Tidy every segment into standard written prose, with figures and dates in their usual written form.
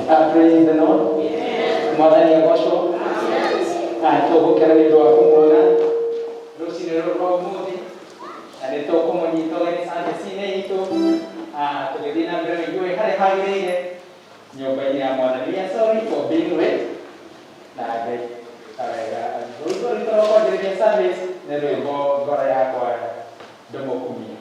Praise the Lord. Mwathani agocwo. Tũgũkena nĩ ũndũ wa kũmuona rũcinĩ rũrũ rwa ũmũthĩ na nĩ tũkũmũnyita ũgeni service-inĩ itũ. Tũgĩthiĩ na mbere ũigue harĩa hagĩrĩire nyũmba-inĩ ya Mwathani. We are sorry for being late. Na Ngai wega. Rwĩmbo rwitũ rwa kwanjĩrĩria service nĩ rwĩmbo Ngoro Yakwa Ndũmũkumie.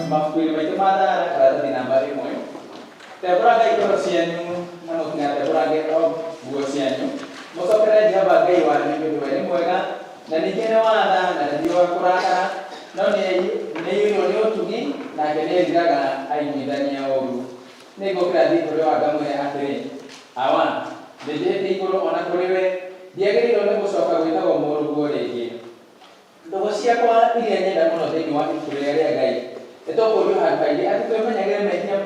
Mabuku-inĩ maitũ ma thara karatathi namba ĩmwe, tembũrangai ngoro cianyu na mũtigatembũrange o nguo cianyu, mũcokerere Jehova Ngai wanyu, nĩ ũndũ we nĩ mwega, na ningĩ nĩ wa tha, na ndathiaga kũrakara, no nĩaiyũirwo nĩ ũtugi, nake nĩeriraga aiguithania ũũru. Nĩngũkĩra thiĩ kũrĩ we ngamwĩre atĩrĩ, 'Awa, nĩnjĩhĩtie igũrũ o na kũrĩ we, ndiagĩrĩirwo nĩ gũcoka gwĩtagwo mũrũguo rĩngĩ. Ndũgũ ciakwa iria nyenda mũno thĩinĩ wa ibuku rĩrĩa rĩa Ngai, nĩ tũkũũrio handũ haingĩ atĩ twĩmenyagĩre mehia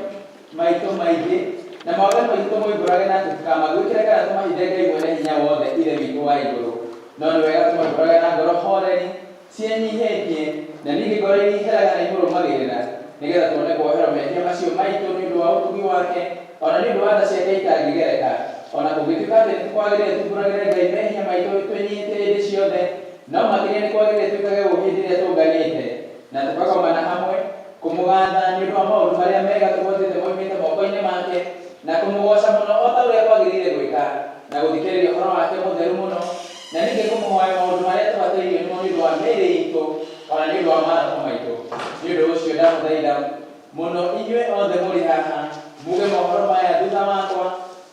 maitũ maingĩ na mawaganu maitũ tũmoimbũrage na atĩ tũtikamaguĩkĩre kana tũmahithe Ngai Mwene Hinya Wothe Ithe witũ wa igũrũ. No nĩ wega tũmoimbũrage na ngoro horeri, ciĩnyihĩtie, na ningĩ ngoro iria iheraga na imũrũmagĩrĩra, nĩ getha tuone kuoherwo mehia macio maitũ nĩ ũndũ wa ũtugi wake, o na nĩ ũndũ wa tha ciake itangĩgereka. O na kũngĩtuĩka atĩ nĩkwagĩrĩire tumbũragĩre Ngai mehia maitũ twĩnyihĩtie hĩndĩ ciothe, No makĩria nĩ kwagĩrĩire twĩkage ũũ hĩndĩ ĩrĩa tũnganĩte na tũkagomana hamwe, kũmũgatha nĩ ũndũ wa maũndũ marĩa mega tũgwetete moimĩte moko-inĩ make, na kũmũgooca mũno o ta ũrĩa kwagĩrĩire gwĩka, na gũthikĩrĩria ũhoro wake mũtheru mũno, na ningĩ kũmũhoya maũndũ marĩa tũbatairio nĩmo nĩ ũndũ wa mĩĩrĩ itũ, o na nĩ ũndũ wa maroho maitũ. Nĩ ũndũ ũcio ndamũthaitha mũno inyuĩ othe mũrĩ haha, muuge mohoro maya thutha wakwa,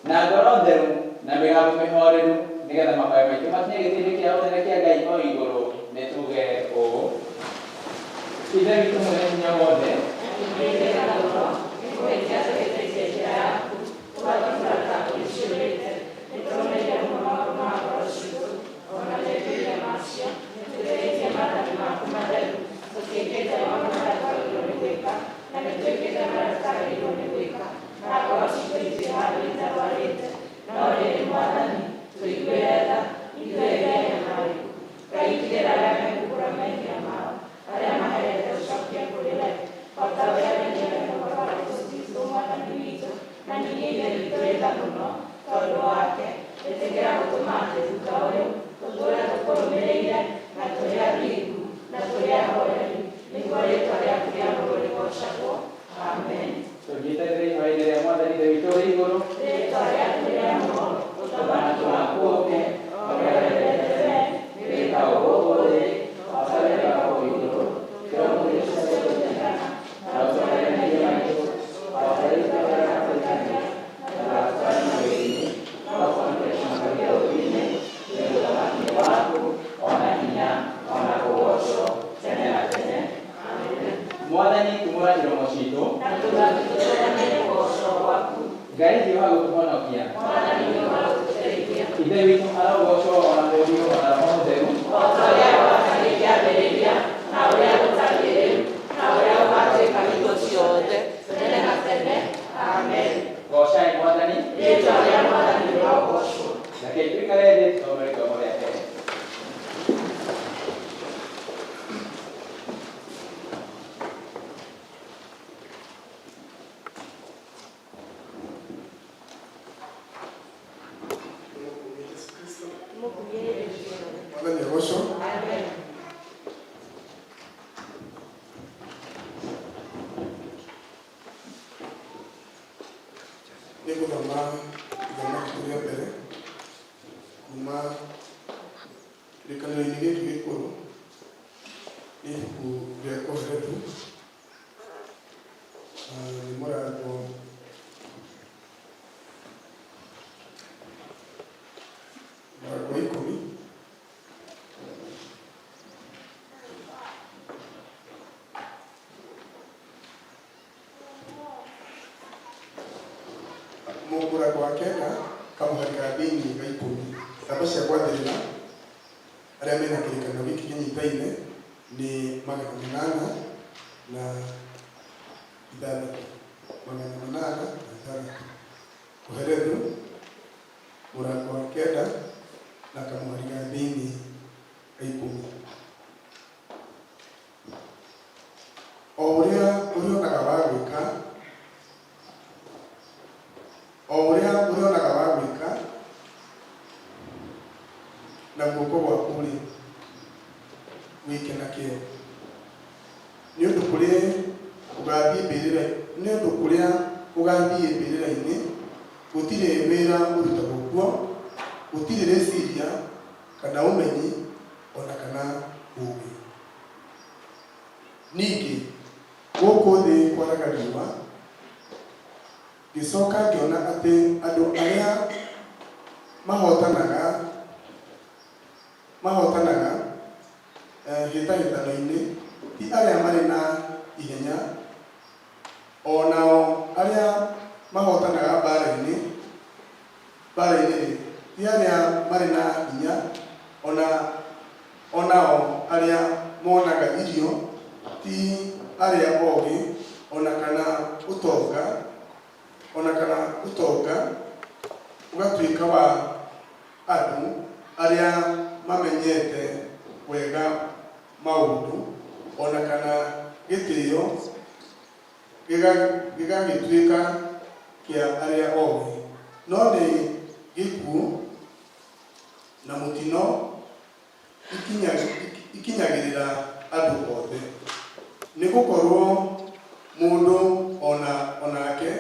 Na ngoro theru, na mĩgambo mĩhoreru, nĩ getha mahoya maitũ makinye gĩtĩ-inĩ kĩa ũnene kĩa Ngai o igũrũ. Nĩ tuuge ũũ. Ithe witũ Mwene Hinya. Wothe. Tũnyitanĩre ihoya-inĩ rĩa Mwathani Ithe witũ ũrĩ igũrũ. Ũthamaki waku ũũke, ũrĩa wendete wee, wĩkagwo gũkũ thĩ o ta ũrĩa wĩkagwo kũu igũrũ. Tũhe ũmũthĩ irio cia kũigana, na ũtũohere mehia maitũ, o ta ũrĩa ithuĩ tũoheraga twĩhagia, na ndũgatũtware magerio-inĩ, no ũtũhonokie kuuma ũũru-inĩ, nĩ ũndũ ũthamaki nĩ waku, o na hinya, o na kũgoocwo, tene na tene. Mwathani tumũra iromo citũ. Ngai hiũha gũtũhonokia. Ithe witũ arogocwo o na Mũriũ o na Roho Mũtheru. Gocai Mwathani. Rekei tũikare thĩ tũthome rĩthomo rĩa mbere. Yesu Kristo. Mwathani agocwo. Nĩ ngũthoma ithomo ritũ rĩa mbere kuma kĩrĩkanĩro-inĩ gĩkĩ gĩkũrũ, nĩ ibuku rĩa Kohelethu na nĩ mũrango wa 10. Mũrango wa 9 kamũhari ka thĩinĩ ga 10. Namba cia gwathĩrĩra arĩa mena kĩrĩkanĩro gĩkĩ kĩnyitaine nĩ 806, 806. Kohelethu mũrango wa 9 na kamũhari ga thĩinĩ ga 10. O ũrĩa ũrĩonaga wa gwĩka, o ũrĩa ũrĩonaga wa gwĩka na guoko gwaku-rĩ, wĩke na kĩyo, nĩ ũndũ kũrĩa ũgathiĩ mbĩrĩra, nĩ ũndũ kũrĩa ũgathiĩ mbĩrĩra-inĩ gũtirĩ wĩra ũrutagwo kuo, gũtirĩ rĩciria kana ũmenyi o na kana ũũgĩ. Ningĩ gũkũ thĩ kwaraga riũa, ngĩcoka ngĩona atĩ andũ arĩa mahotanaga hĩtahĩtano-inĩ ti arĩa marĩ na ihenya, o nao arĩa mahotanaga mbaara-inĩ ti arĩa marĩ na hinya, o nao arĩa monaga irio ti arĩa ogĩ, o na kana ũtonga, o na kana ũtonga ũgatuĩka wa andũ arĩa mamenyete wega maũndũ, o na kana gĩtĩo gĩgagĩtuĩka kĩa arĩa ogĩ, no nĩ gĩkuũ na mũtino ikinyagĩrĩra andũ othe, nĩ gũkorwo mũndũ o nake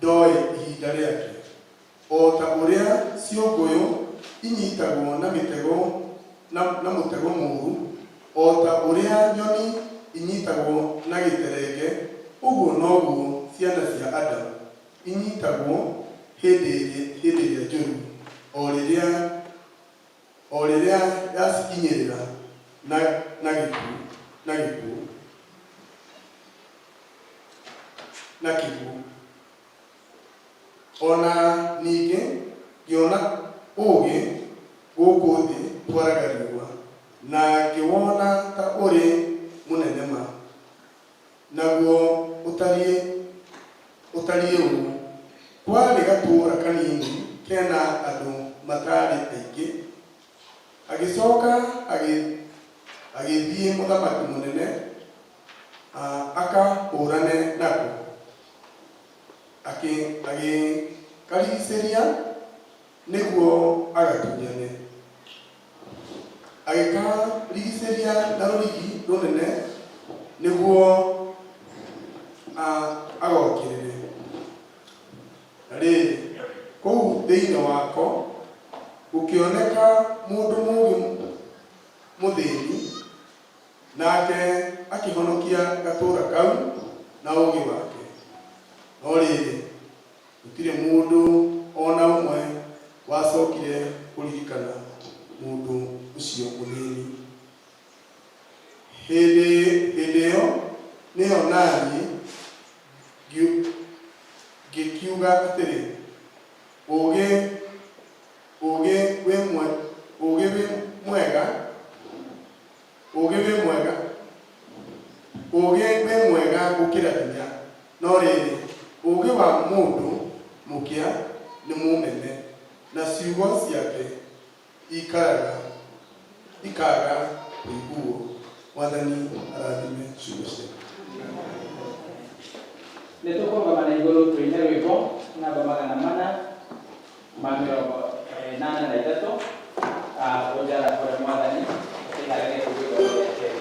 ndoĩ ihinda rĩake. O ta ũrĩa ciũngũyũ inyitagwo na mĩtego na mũtego mũũru, o ta ũrĩa nyoni inyitagwo na gĩterenge, ũguo noguo ciana cia Adamu inyitagwo hĩndĩ ĩrĩa njũru, o rĩrĩa yacikinyĩrĩra na gĩkuũ. Na kĩguũ. O na ningĩ ngĩona ũũgĩ gũkũ thĩ kwaraga riũa, na ngĩwona ta ũrĩ mũnene ma. Naguo ũtariĩ ũtariĩ ũũ, kwarĩ gatũũra kanini kena andũ mataarĩ aingĩ, agĩcoka agĩthiĩ mũthamaki mũnene akahũrane nako, agĩkarigicĩria nĩguo agatunyane. Agĩkarigicĩria na rũrigi rũnene nĩguo agokĩrĩre. Na rĩrĩ, kũu thĩinĩ wako gũkĩoneka mũndũ mũũgĩ mũthĩni, nake akĩhonokia gatũũra kau na ũũgĩ wake. No rĩrĩ, gũtirĩ mũndũ o na ũmwe wacokire kũririkana mũndũ ũcio mũthĩni. Hĩndĩ hĩndĩ ĩyo nĩyo naniĩ ngĩkiuga atĩrĩ, Ũũgĩ ũũgĩ wĩ ũũgĩ wĩ mwega, ũũgĩ wĩ mwega, ũũgĩ wĩ mwega gũkĩra hinya, no rĩrĩ, ũũgĩ wa mũndũ mũkĩa nĩ mũmene, na ciugo ciake ikaraga ikaga kũiguo. Mwathani arathime ciugo ciake. Nĩ tũkũrũgama na igũrũ tũine rwĩmbo namba 483, ũnjarahũre Mwathani, ũkĩharĩrie kũigua rwĩmbo rwa kerĩ.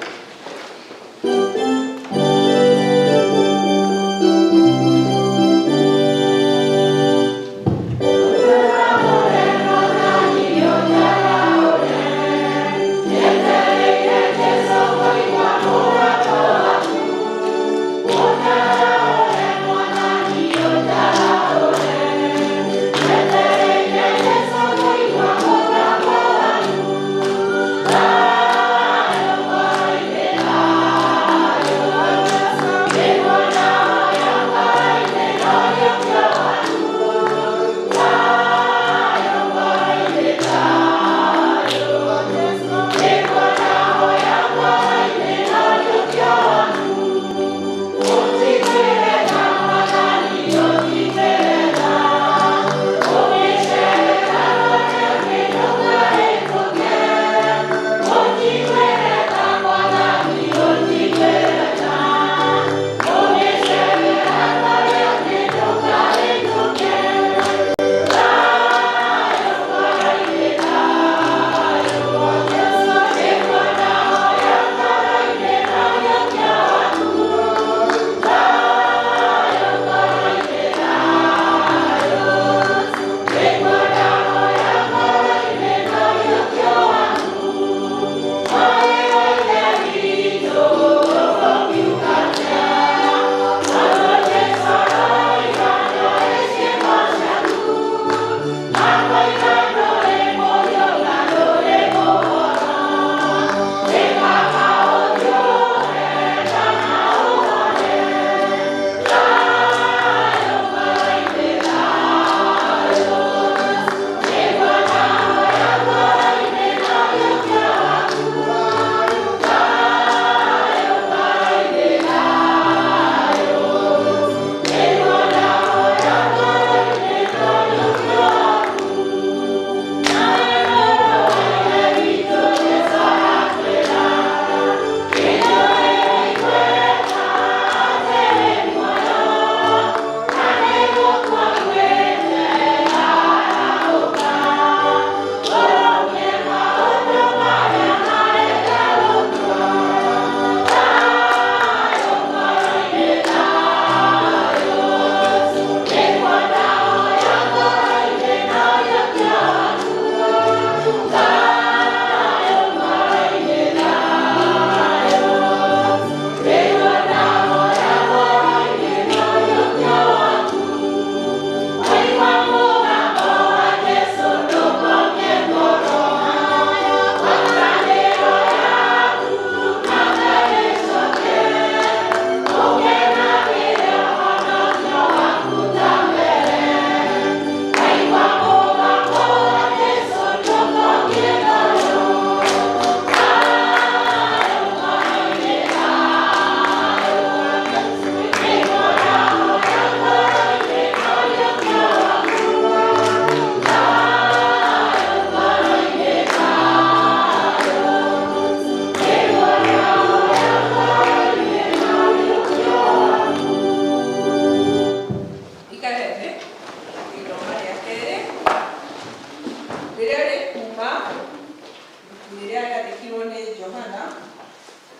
Rĩrĩa rĩandĩkirwo nĩ Johana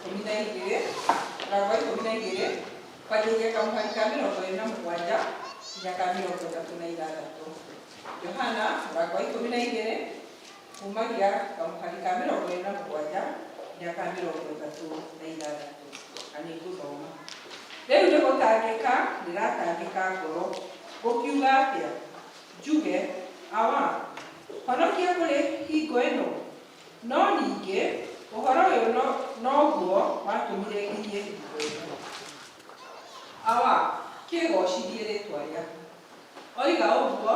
12, mũrango wa 12, kwanjĩrĩria kamũhari ka 27 nginya ka 36. Johana mũrango wa 12, kumagia kamũhari ka 27 nginya ka 36. Na nĩ ngũthoma. Rĩu nĩ gũtangĩka ndĩratangĩka ngoro, ngũkiuga atĩa? Njuge, Awa, honokia kũrĩ hingo ĩno? No ningĩ ũhoro ũyũ noguo watũmire nginye hingo ĩno. Awa, kĩgoocithie rĩĩtwa rĩaku. Oiga ũguo,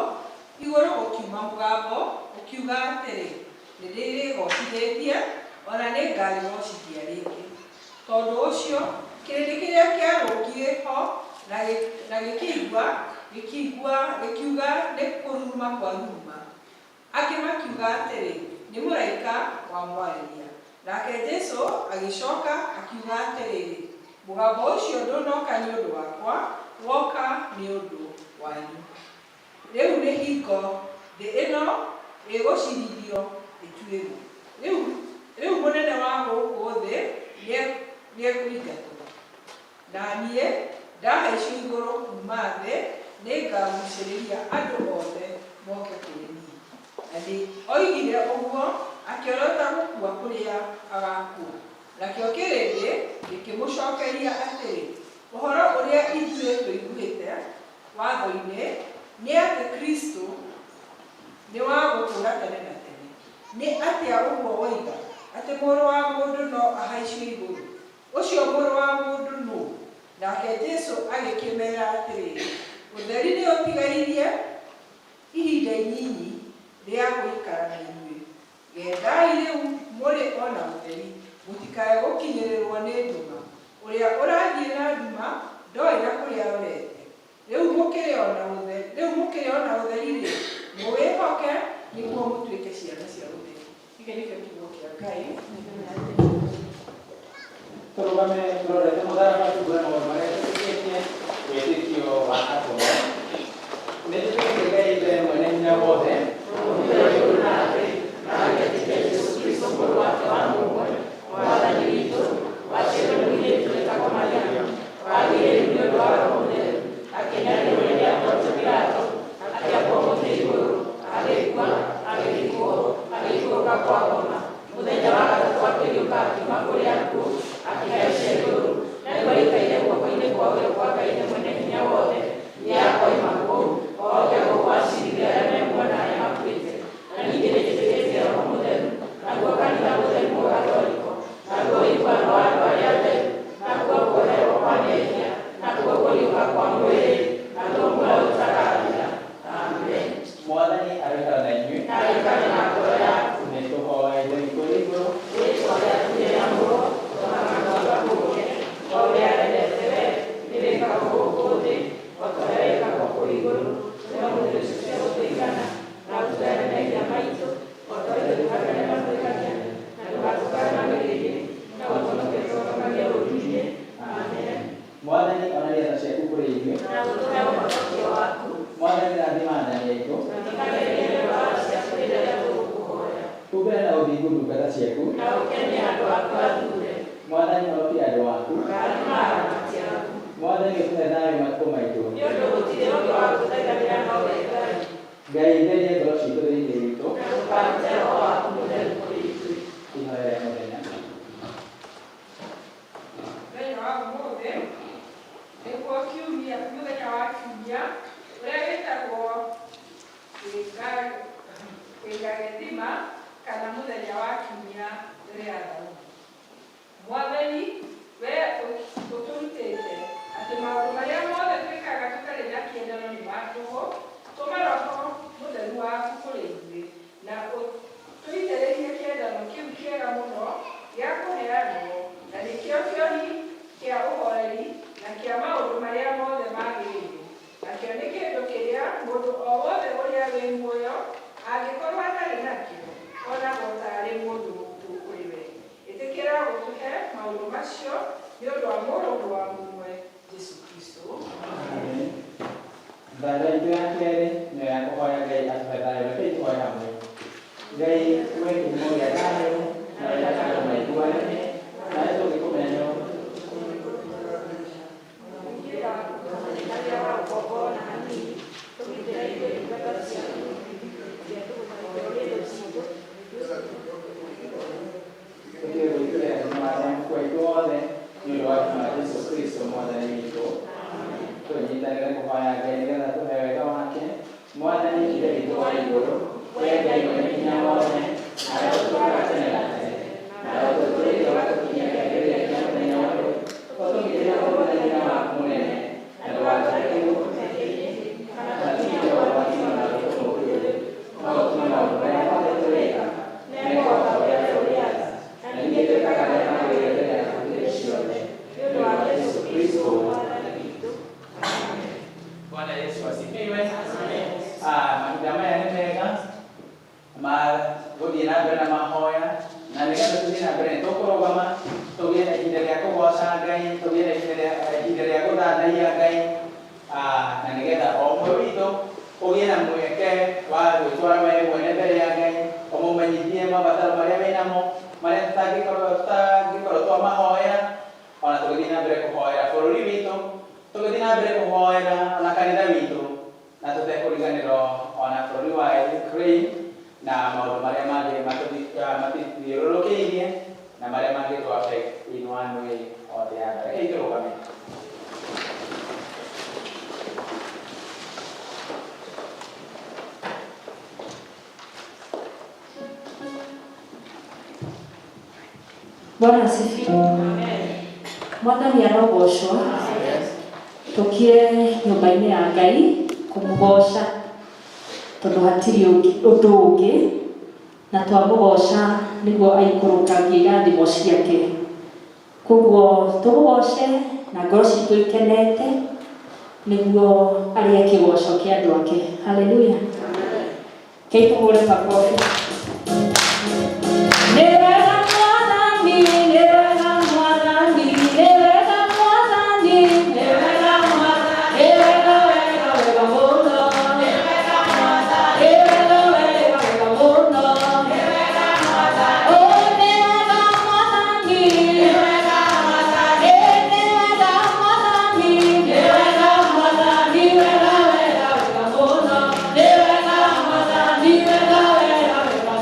igũrũ gũkiuma mũgambo ũkiuga atĩrĩ, Nĩndĩrĩgoocithĩtie, o na nĩngarĩgoocithia rĩngĩ. Tondũ ũcio kĩrĩndĩ kĩrĩa kĩarũngiĩ ho na gĩkĩigua, gĩkiuga nĩ kũruruma kwaruruma. Angĩ makiuga atĩrĩ, Nĩ mũraika wamwarĩria. Nake Jesũ agĩcoka akiuga atĩrĩrĩ, Mũgambo ũcio ndũnoka nĩ ũndũ wakwa, woka nĩ ũndũ wanyu. Rĩu nĩ hingo thĩ ĩno ĩgũcirithio ĩtuĩrũo. Rĩu mũnene wa gũkũ thĩ nĩekũingatwo. Na niĩ ndahaicio igũrũ kuuma thĩ, nĩngagucĩrĩria andũ othe moke kũrĩ niĩ. Na nĩ oigire ũguo akĩorota gũkua kũrĩa agakua. Nakĩo kĩrĩndĩ gĩkĩmũcokeria atĩrĩ, Ũhoro ũrĩa ithuĩ tũiguĩte watho-inĩ nĩ atĩ Kristo nĩ wa gũtũũra tene na tene. Nĩ atĩa ũguo woiga, atĩ Mũrũ wa Mũndũ no ahaicio igũrũ? Ũcio Mũrũ wa Mũndũ nũ? Nake Jesu agĩkĩmera atĩrĩrĩ, Ũtheri nĩũtigairie ihinda inyinyi rĩa gũikara na inyuĩ. Gendai rĩu mũrĩ o na ũtheri, mũtikae gũkinyĩrĩrũo nĩ nduma. Ũrĩa ũrathiĩ na nduma ndoĩ na kũrĩa arorete. Rĩu mũkĩrĩ o na ũtheri-rĩ, mũwĩhoke, nĩguo mũtuĩke ciana cia ũtheri. Gĩkĩ nĩkĩo kiugo kĩa Ngai. Tũrũgame tũrorete mũtharaba tũgũre maũndũ marĩa twĩtĩkĩtie wĩtĩkio wa atũmwo. Nĩtwĩtĩkĩtie Ngai Ithe mwene hinya wothe, Mwathani arĩikara na inyuĩ. Nĩtũhoe Ithe witũ ũrĩ igũrũ. Mwathani onania tha ciaku kũrĩ ithuĩ. Mwathani rathima athani aitũ. Humbĩra na ũthingu ndungata ciaku. Mwathani honokia andũ aku. Mwathani ũtũhe thayũ matukũ maitũ. Ngai theria ngoro citũ thĩinĩ witũ. Ihoya rĩa mũthenya. Mũthenya wa ũmũthĩ nĩguo kiumia, mũthenya wa kiumia ũrĩa wĩtagwo Kĩngagethima kana mũthenya wa kiumia mbere ya Daudi. Mwathani, we ũtũrutĩte atĩ maũndũ marĩa mothe twĩkaga tũtarĩ na kĩendano nĩ ma tũhũ, tũma Roho Mũtheru waku kũrĩ ithuĩ, na ũtũitĩrĩrie kĩendano kĩu kĩega mũno gĩa kũheanwo, na nĩkĩo kĩoni kĩa ũhoreri na kĩa maũndũ marĩa mothe magĩrĩire. Nakĩo nĩ kĩndũ kĩrĩa mũndũ o wothe ũrĩa wĩ muoyo angĩkorwo atarĩ nakĩo, onagwo taarĩ mũndũ mũkuũ kũrĩ we. Ĩtĩkĩra gũtũhe maũndũ macio nĩ ũndũ wa Mũrũguo wa mũmwe Jesũ Kristũ. Amen. Thayo itũ ya kerĩ nĩyo ya kũhoya Ngai atũhe thayũ. Rekei tũhoe hamwe. Ngai we kĩhumo gĩa thayũ na we Nĩ ũndũ wa wa Jesu Kristo Mwathani witũ. Tũnyitanĩre kũhoya Ngai nĩgetha tũhe wega wake. Mwathani Ithe witũ wa igũrũ, we Ngai mwene hinya wothe, na ũrĩa ũtũũraga tene na tene, na ũtũtũrĩte ũgatũkinyia kĩambĩrĩria kĩa mũthenya ũyũ, ũtũgitĩre kũrũa na hinya waku mũnene, na ndũgatũreke kana tũkinye ũgwati-inĩ na ũtũmũkĩre, no ũtũme maũndũ marĩa mothe tũrĩka mekwo ta ũrĩa tũrĩenda, na ningĩ twĩkaga marĩa magĩrĩire mbere yaku hĩndĩ ciothe, nĩ ũndũ wa Jesu Kristo Mwathani witũ. Bwana Yesu asifiwe. Ah, mahinda maya nĩ mega ma gũthiĩ na mbere na mahoya, na nĩgetha tũthiĩ na mbere nĩ tũkũrũgama tũgĩe na ihinda rĩa kũgoca Ngai, tũgĩe na ihinda rĩa gũthathaiya Ngai, ah, na nĩgetha o ũmwe witũ ũgĩe na mweke wa gwĩtwara we mwene mbere ya Ngai, ũmũmenyithie mabataro marĩa wĩnamo, marĩa tũtangĩkorwo twamahoera, ona tũgĩthiĩ na mbere kũhoera bũrũri witũ, tũgĩthiĩ na mbere kũhoera ona kanitha witũ, na tũtekũriganĩrwo ona bũrũri wa Ukraine na maũndũ marĩa mangĩ matũthiũrũrũkĩirie na marĩa mangĩtũ affect in one way or the other. Rekei tũrũgame. Bwana asifiwe. Mwathani arogocwo. Tũkire nyũmba-inĩ ya Ngai kũmũgoca tondũ hatirĩ ũndũ ũngĩ, na twamũgoca nĩguo aikũrũkagia irathimo ciake. Koguo tũmũgoce na ngoro citũ ikenete nĩguo arĩe kĩgoco kĩa andũ ake. Haleluya. Kei tũhũre makobi. Nĩ wega Mwathani, nĩ wega Mwathani, nĩ wega Mwathani, nĩ wega Mwathani, nĩ wega wega wega mũno, nĩ wega Mwathani, nĩ wega wega wega mũno, nĩ wega Mwathani, oh nĩ wega Mwathani, nĩ wega Mwathani, nĩ wega Mwathani, nĩ wega Mwathani, wega wega wega mũno, nĩ wega Mwathani, wega wega wega.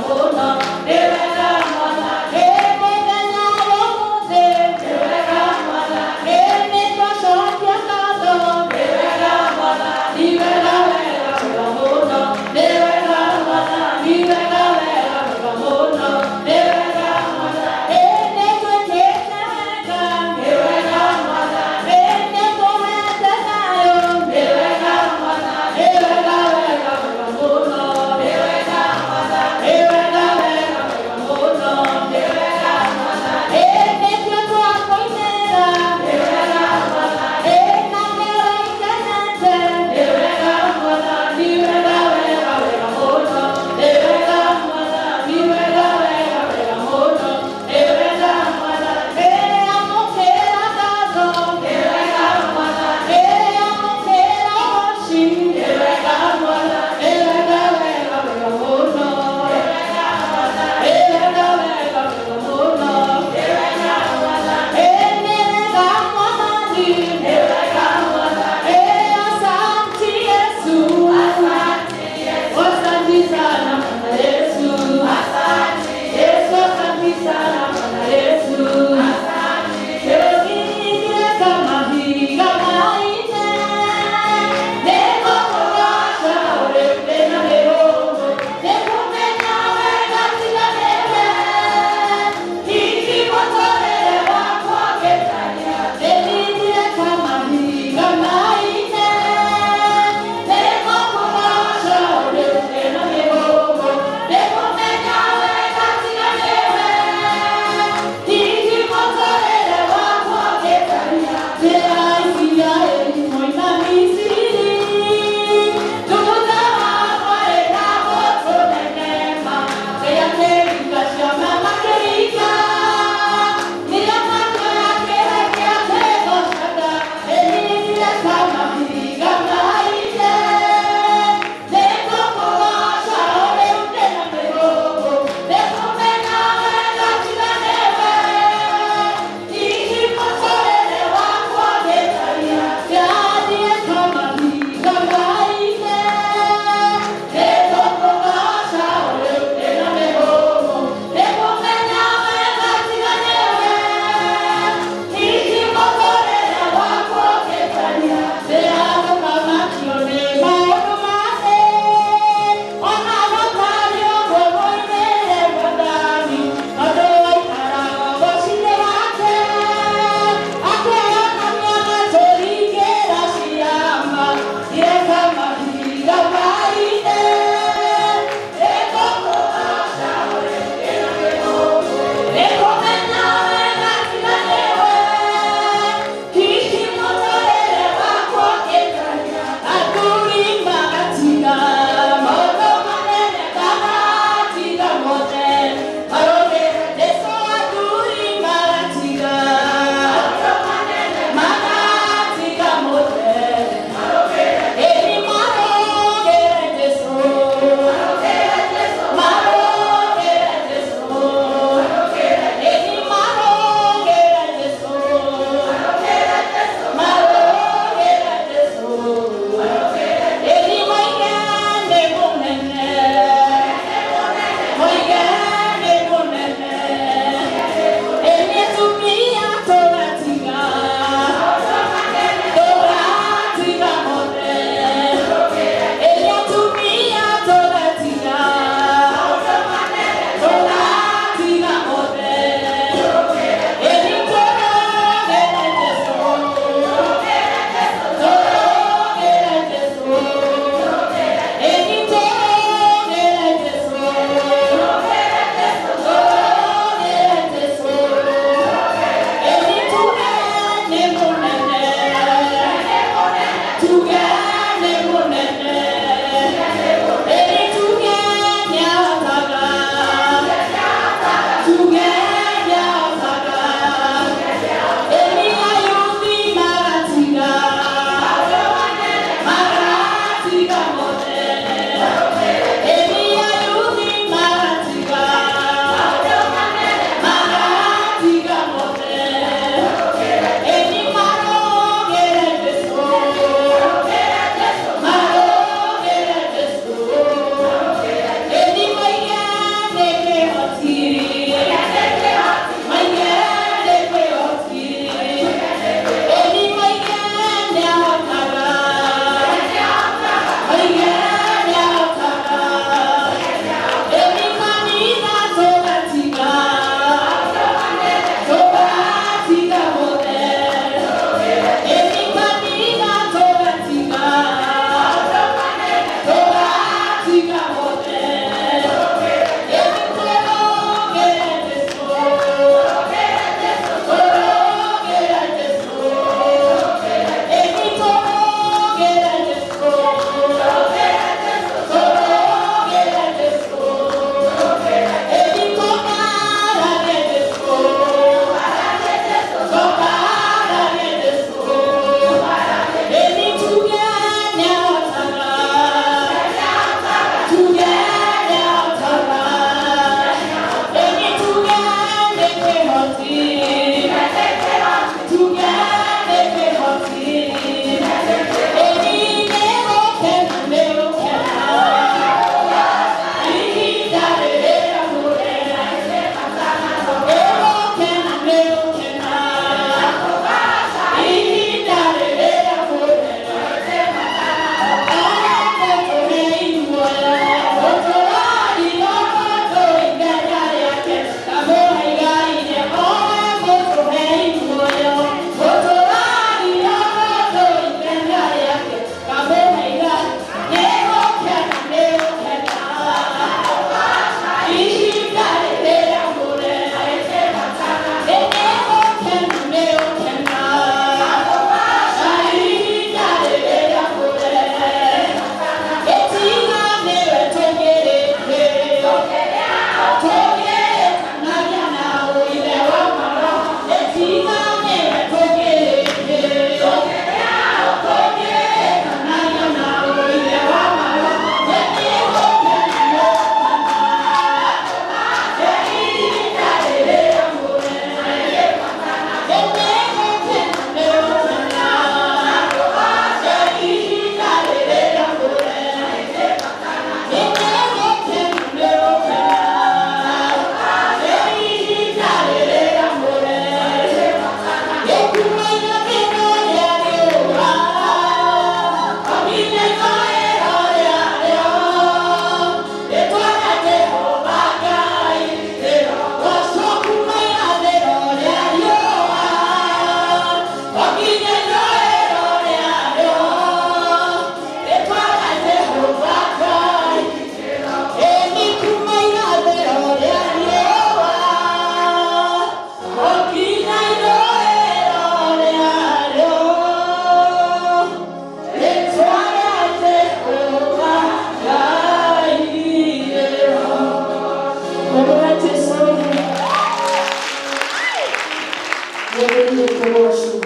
Mwathani nĩkũgocwo.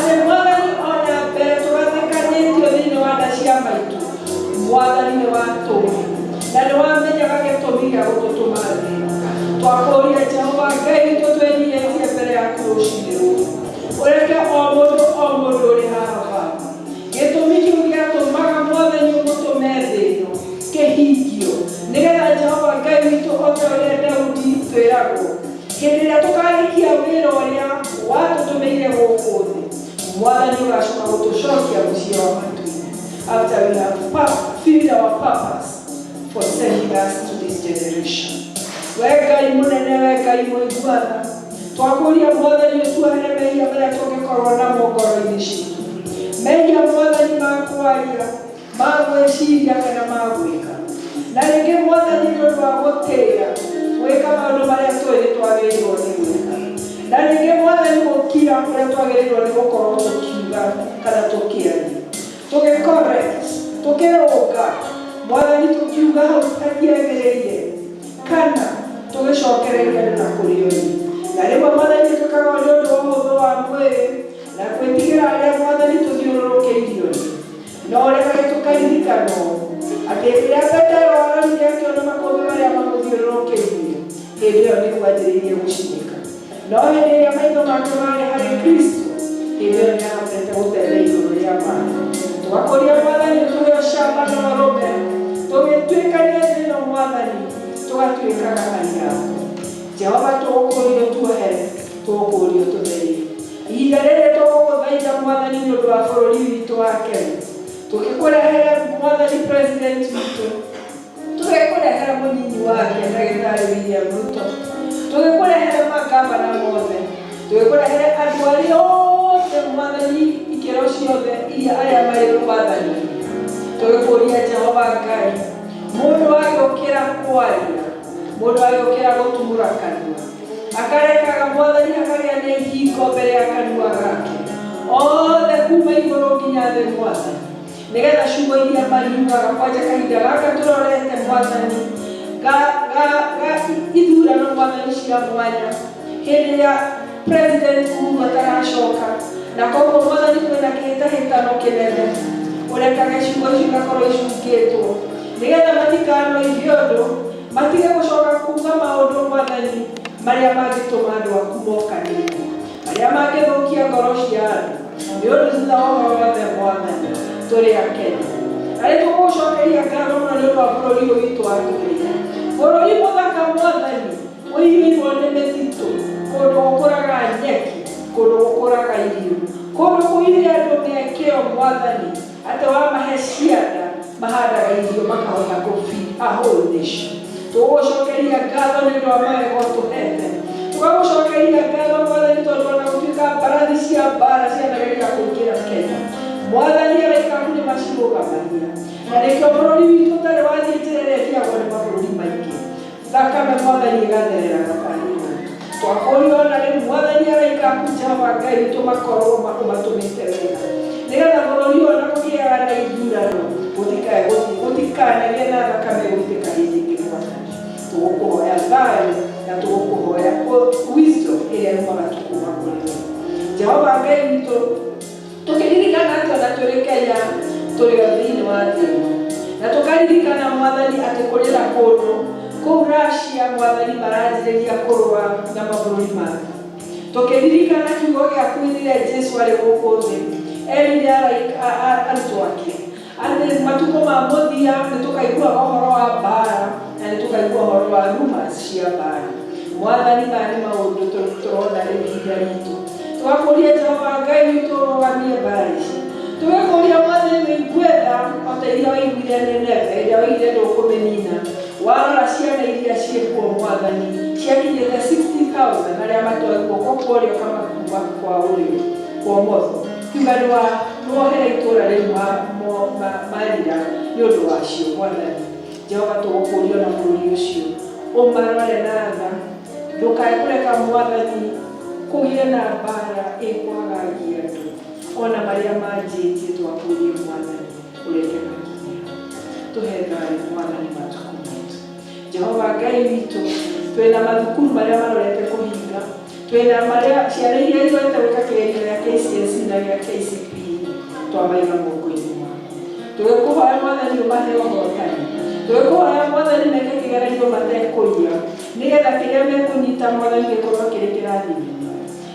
Atĩ Mwathani ona mbere tũgathĩkanĩtio thĩinĩ wa nda cia maitũ, Mwathani nĩ watũũĩ na nĩ wamenyaga gĩtũmi gĩa gũtũtũma thĩ. Twakũria Jehova Ngai witũ twĩnyihĩtie mbere yaku rũcinĩ rũrũ, ũreke o mũndũ o mũndũ ũrĩ haha Baba, gĩtũmi kĩu gĩatũmaga Mwathani ũmũtũme thĩ ĩno kĩhingio, nĩgetha Jehova Ngai witũ o ta ũrĩa Daudi twĩragwo, hĩndĩ ĩrĩa tũkarĩkia wĩra ũrĩa watũtũmĩire gũkũ thĩ, Mwathani ũgacoka gũtũcokia mũciĩ wa matu-inĩ after we have fulfilled our purpose for sending us to this generation. We Ngai mũnene, we Ngai mũiguana, twakũria Mwathani ũtuohere mehia marĩa tũngĩkorwo namo ngoro-inĩ citũ, mehia Mwathani ma kwaria, ma gwĩciria kana ma gwĩka, na rĩngĩ Mwathani nĩ ũndũ wa gũtĩĩa gwĩka maũndũ marĩa tũĩ nĩ twagĩrĩirwo nĩ gwĩka, na rĩngĩ Mwathani gũkira ũrĩa twagĩrĩirwo nĩ gũkorwo tũkiuga kana tũkĩaria, tũgĩ correct, tũkĩrũnga Mwathani, tũkiuga hau hatiagĩrĩire kana tũgĩcokereria andũ na kũrĩ ũyũ. Na rĩmwe Mwathani twĩkaga nĩ ũndũ wa ũhũthũ wa mwĩrĩ na gwĩtigĩra arĩa Mwathani tũthiũrũrũkĩirio nĩ, no ũrekage tũkaririkanwo atĩ rĩrĩa Petero arorire akĩona makũmbĩ marĩa mamũthiũrũrũkĩirie, hĩndĩ ĩyo nĩguo anjĩrĩirie gũcinĩka, no hĩndĩ ĩrĩa maitho make marĩ harĩ Kristo, hĩndĩ ĩyo nĩahotete gũtembea igũrũ rĩa maĩ. Tũgakũria Mwathani tũhe ũcamba na ũrũme, tũgĩtuĩkania thĩ ĩno Mwathani, tũgatuĩkaga aira aku. Jehova, tũgũkũria ũtuohere, tũgũkũria ũtũtherie. Ihinda rĩrĩ tũgũgũthaitha Mwathani nĩ ũndũ wa bũrũri witũ wa Kenya, tũgĩkũrehere Mwathani president witũ, tũgĩkũrehera mũnyinyi wake ndagĩtarĩ William Ruto, tũgĩkũrehere magavana mothe, tũgĩkũrehere andũ arĩa othe Mwathani ikĩro ciothe iria arĩa marĩ wathani-inĩ, tũgĩkũria Jehova Ngai, mũndũ agĩũkĩra kwaria, mũndũ agĩũkĩra gũtumũra kanua, akarekaga Mwathani akagĩa na ihingo mbere ya kanua gake, othe kuma igũrũ nginya thĩ Mwathani, nĩgetha ciugo iria mariugaga kwanja kahinda gaka tũrorete Mwathani ga ga ga ithurano Mwathani cia mwanya, hĩndĩ ĩrĩa president Uhuru ataracoka, na koguo Mwathani kwĩna kĩhĩtahĩtano kĩnene, ũrekage ciugo icio igakorwo icungĩtwo nĩgetha matikanoige ũndũ, matige gũcoka kuga maũndũ Mwathani marĩa mangĩtũma andũ aku mokanĩrĩre, marĩa mangĩthũkia ngoro cia andũ. Nĩ ũndũ thutha wa ũhoro wothe Mwathani tũrĩ a Kenya, na nĩ tũgũgũcokeria ngatho mũno nĩ ũndũ wa bũrũri ũyũ witũ watũheire, bũrũri mũthaka Mwathani, ũiyũirwo nĩ mĩtitũ, kũndũ gũkũraga nyeki, kũndũ gũkũraga irio, kũndũ kũiyũire andũ me kĩo Mwathani, atĩ wamahe cianda mahandaga irio makahota kũ feed a whole nation. Tũgũgũcokeria ngatho nĩ ũndũ wa mawega ũtũhete, tũgagũcokeria ngatho Mwathani tondũ ona gũtuĩka mbarathi cia mbara cianageria kũingĩra Kenya, Mwathani araika aku nĩ macirũgamagia, na nĩkĩo bũrũri witũ ũtarĩ wathiĩ njĩra ĩrĩa ĩthiagwo nĩ mabũrũri maingĩ, thakame Mwathani ĩgathereraga tarĩ rũũĩ. Twakũria ona rĩu Mwathani araika aku Jehova Ngai witũ makorwo ũmatũmĩte wega, nĩgetha bũrũri ũyũ ona kũgĩaga na ithurano gũtikae gũthiĩ gũtikanagĩe na thakame gũitĩka hĩndĩ ĩngĩ Mwathani. Tũgũkũhoya thayũ na tũgũkũhoya wisdom ĩrĩa yumaga tu kuma kũrĩ we Jehova Ngai witũ, tũkĩririkana atĩ ona tũrĩ Kenya tũrĩ o thĩinĩ wa thĩ ĩno, na tũkaririkana Mwathani atĩ kũrĩ na kũndũ kũu Russia Mwathani maranjĩrĩria kũrũa na mabũrũri mangĩ, tũkĩririkana kiugo gĩaku rĩrĩa Jesu arĩ gũkũ thĩ erire arutwo ake atĩ matukũ ma mũthia nĩ tũkaiguaga ũhoro wa mbara na nĩ tũkaigua ũhoro wa rumors cia mbara. Mwathani, maya nĩ maũndũ tũrona rĩu ihinda ritũ. Tũgakũria Jehova Ngai witũ ũrũgamie mbara ici, tũgĩkũria Mwathani wĩigue tha o ta iria waiguire Nineve ĩrĩa waigire ndũkũmĩnina. Warora ciana iria ciĩkuo Mwathani ciakinyĩte 60,000 arĩa matoĩ guoko kwa ũrĩo kana kuma kwa ũrĩo kwa ũmotho, kiuga nĩ wohera itũũra rĩu marira nĩ ũndũ wacio. Mwathani Jehova, tũgũkũria ona bũrũri ũcio ũmarore na tha, ndũkae kũreka Mwathani kũgĩe na mbara ĩkwagagia andũ ona marĩa manjĩtie. Twakũrie Mwathani ũreke makinye tũhe thayũ Mwathani matukũ maitũ. Jehova Ngai witũ, twĩna mathukuru marĩa marorete kũhinga, twĩna marĩa ciana iria irorete gwĩka kĩgerio gĩa KCSE na gĩa Tũgĩkũhoya Mwathani ũmahe ũhotani. Tũgĩkũhoya Mwathani meke kĩgeranio matekũiya, nĩgetha kĩrĩa mekũnyita Mwathani gĩkorwo kĩrĩ kĩrathime,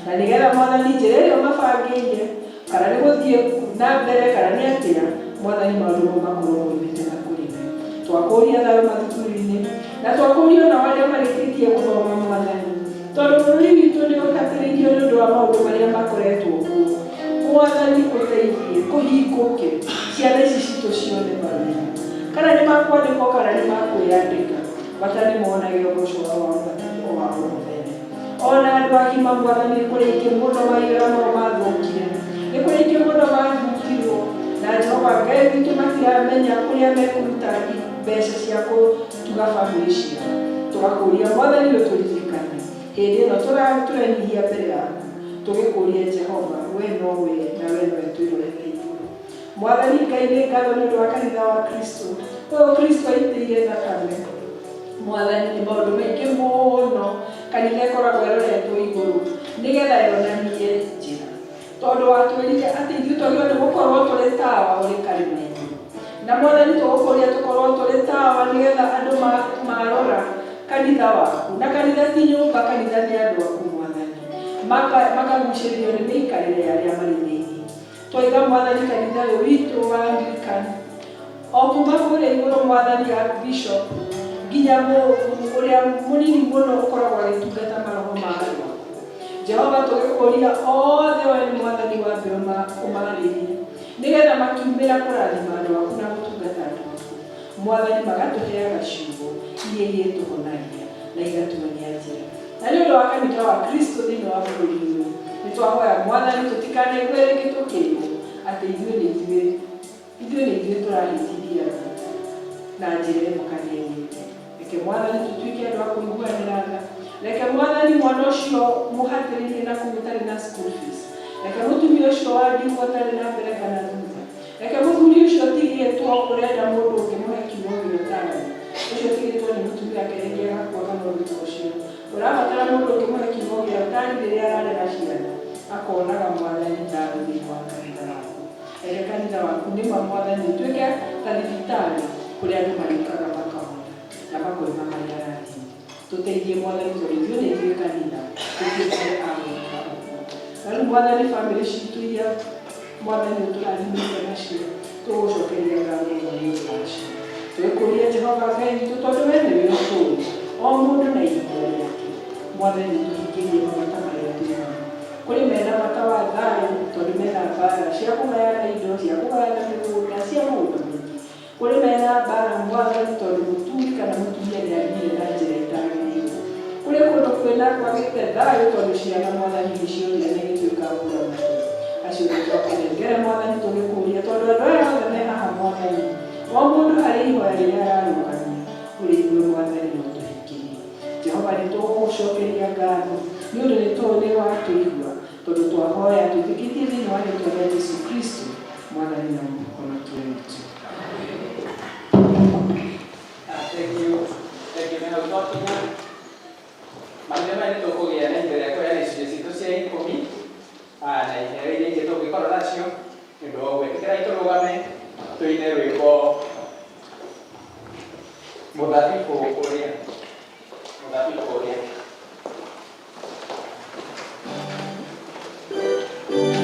na nĩgetha Mwathani njĩra ĩrĩa ũmabangĩire, kana nĩ gũthiĩ na mbere kana nĩ atĩa, Mwathani maũndũ mau makorwo moimĩte na kũrĩ we. Twakũria thayũ mathukuru-inĩ, na twakũria onao arĩa marĩkĩtie gũthoma Mwathani, tondũ bũrũri witũ nĩ ũhatĩrĩirio nĩ ũndũ wa maũndũ marĩa makoretwo kuo. Mwathani ũteithie kũhingũke, ciana ici citũ cione mawĩra, kana nĩ makwandĩkwo kana nĩ makwĩyandĩka, bata nĩ monage ũgoco wao wa o mũthenya. Ona andũ agima Mwathani, nĩ kũrĩ aingĩ mũno mawĩra mao mathũkire, nĩ kũrĩ aingĩ mũno mathukirwo, na Jehova Ngai witũ matiramenya kũrĩa mekũruta mbeca cia kũtuga bamĩrĩ ciao. Tũgakũria Mwathani ũtũririkane hĩndĩ ĩno tũrenyihia mbere yaku, tũgĩkũria Jehova, we nowe na we nowe twĩrorete igũrũ. Mwathani Ngai, nĩ ngatho nĩ ũndũ wa kanitha wa Kristo ũyũ Kristo aitĩire thakame. Mwathani, nĩ maũndũ maingĩ mũno kanitha ĩkoragwo ĩroretwo igũrũ nĩgetha yonanie njĩra, tondũ watwĩrire atĩ ithuĩ twagĩrĩirwo nĩ gũkorwo tũrĩ tawa ũrĩ karĩma-inĩ. Na Mwathani tũgũkũria tũkorwo tũrĩ tawa nĩgetha andũ marora kanitha waku, na kanitha ti nyũmba, kanitha nĩ andũ aku Mwathani, makagucĩrĩrio nĩ mĩikarĩre ya arĩa marĩ thĩinĩ. Twaiga Mwathani kanitha ũyũ witũ wa Anglican, o kuma kũrĩa igũrũ Mwathani Archbishop nginya ũrĩa mũnini mũno ũkoragwo agĩtungata maroho ma andũ aku. Jehova tũgĩkũria othe we nĩ Mwathani wambe ũmarĩrie, nĩgetha makiumĩra kũrathima andũ aku na gũtungata andũ aku, Mwathani magatũheaga ciugo iria irĩtũhonagia na igatuonia njĩra. Na nĩ ũndũ wa kanitha wa Kristo thĩinĩ wa bũrũri ũyũ, nĩ twahoya Mwathani tũtikanaigue rĩngĩ tũkĩrwo atĩ ithuĩ nĩ ithuĩ ithuĩ nĩ ithuĩ tũrahĩtithia andũ na njĩra ĩmwe kana ĩrĩa ĩngĩ. Reke Mwathani tũtuĩke andũ a kũiguanĩra tha. Reke Mwathani mwana ũcio mũhatĩrĩrie na kũu ũtarĩ na school fees, reke mũtumia ũcio wa ndigwa ũtarĩ na mbere kana thutha, reke mũthuri ũcio ũtigĩtwo ũrenda mũndũ ũngĩmũhe kiugo gĩa ũtaarani, ũcio ũtigĩtwo nĩ mũtumia wake rĩngĩ agakua kana ũndũ ta ũcio, ũrabatara mũndũ ũngĩmũhe kiugo gĩa ũtaari rĩrĩa ararera ciana, akonaga Mwathani thayũ thĩinĩ wa kanitha waku. Reke kanitha waku nĩma Mwathani ũtuĩke ta thibitarĩ kũrĩa andũ marĩũkaga makahona na makoima marĩ arathime. Tũteithie Mwathani, tondũ ithuĩ nĩ ithuĩ kanitha, tũtuĩke a gwĩka ũguo. Na rĩu Mwathani, bamĩrĩ citũ iria Mwathani ũtũrathimĩte nacio, tũgũcokeria ngatho mũno nĩ ũndũ wacio. Tũgĩkũria Jehova Ngai witũ, tondũ we nĩwe ũtũĩ o mũndũ na ihinda rĩake, Mwathani ũtũhingĩrie mabata marĩa twĩ namo. Kũrĩ mena bata wa thayũ, tondũ mena mbara cia kũgayana indo, cia kũgayana mĩgũnda, cia maũndũ maingĩ. Kũrĩ mena mbara Mwathani, tondũ mũthuri kana mũtumia nĩ athire na njĩra ĩtagĩrĩire. Kũrĩ kũndũ kwĩna kwagĩte thayũ, tondũ ciana Mwathani nĩ ciorire na igĩtuĩka mbura matũ. Acio nĩ twakũnengere Mwathani tũgĩkũria, tondũ andũ aya othe me haha Mwathani, o mũndũ harĩ ihoya rĩrĩa ararũgamia, ũrĩigue Mwathani na ũtũhingĩrie. Jehova nĩ tũgũgũcokeria ngatho nĩ ũndũ nĩ tũĩ nĩ watũigua, tondũ twahoya twĩtĩkĩtie thĩinĩ wa rĩtwa rĩa Jesu Kristo Mwathani na Mũhonokia witũ. Thank you. Thank you. Nĩ hau twakinya. Mahinda maya nĩ tũkũgĩa na ihinda rĩa kũheana icunjĩ citũ cia ikũmi na iheo iria ingĩ tũngĩkorwo nacio. Nĩ ũndũ wa ũguo ĩtĩkĩrai tũrũgame tũine rwĩmbo mũthabibũ ũrĩa mũthabibũ ũrĩa. Thank you.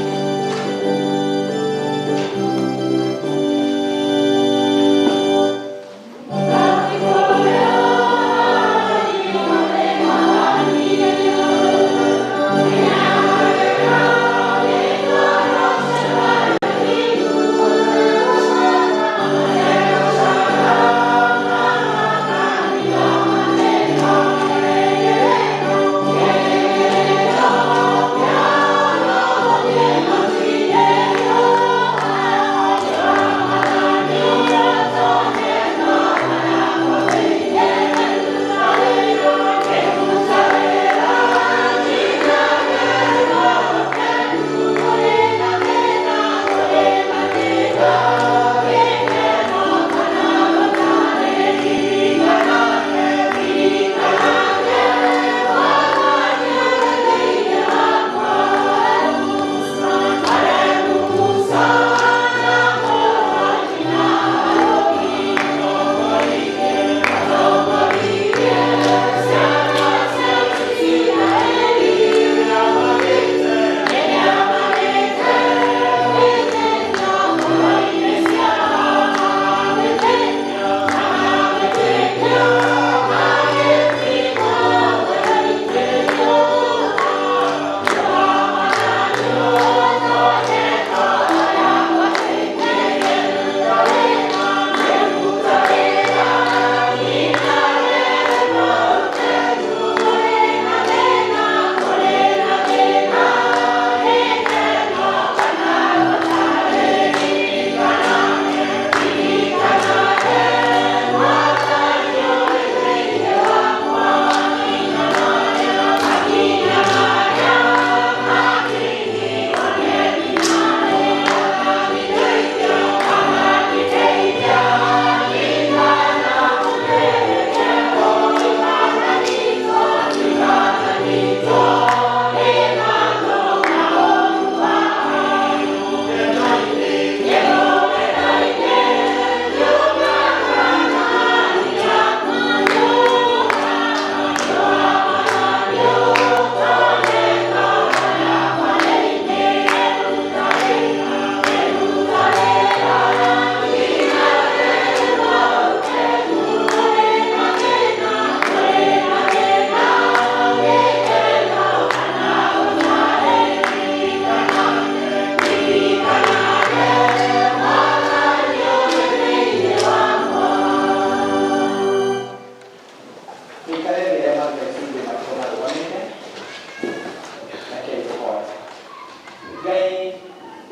Ngai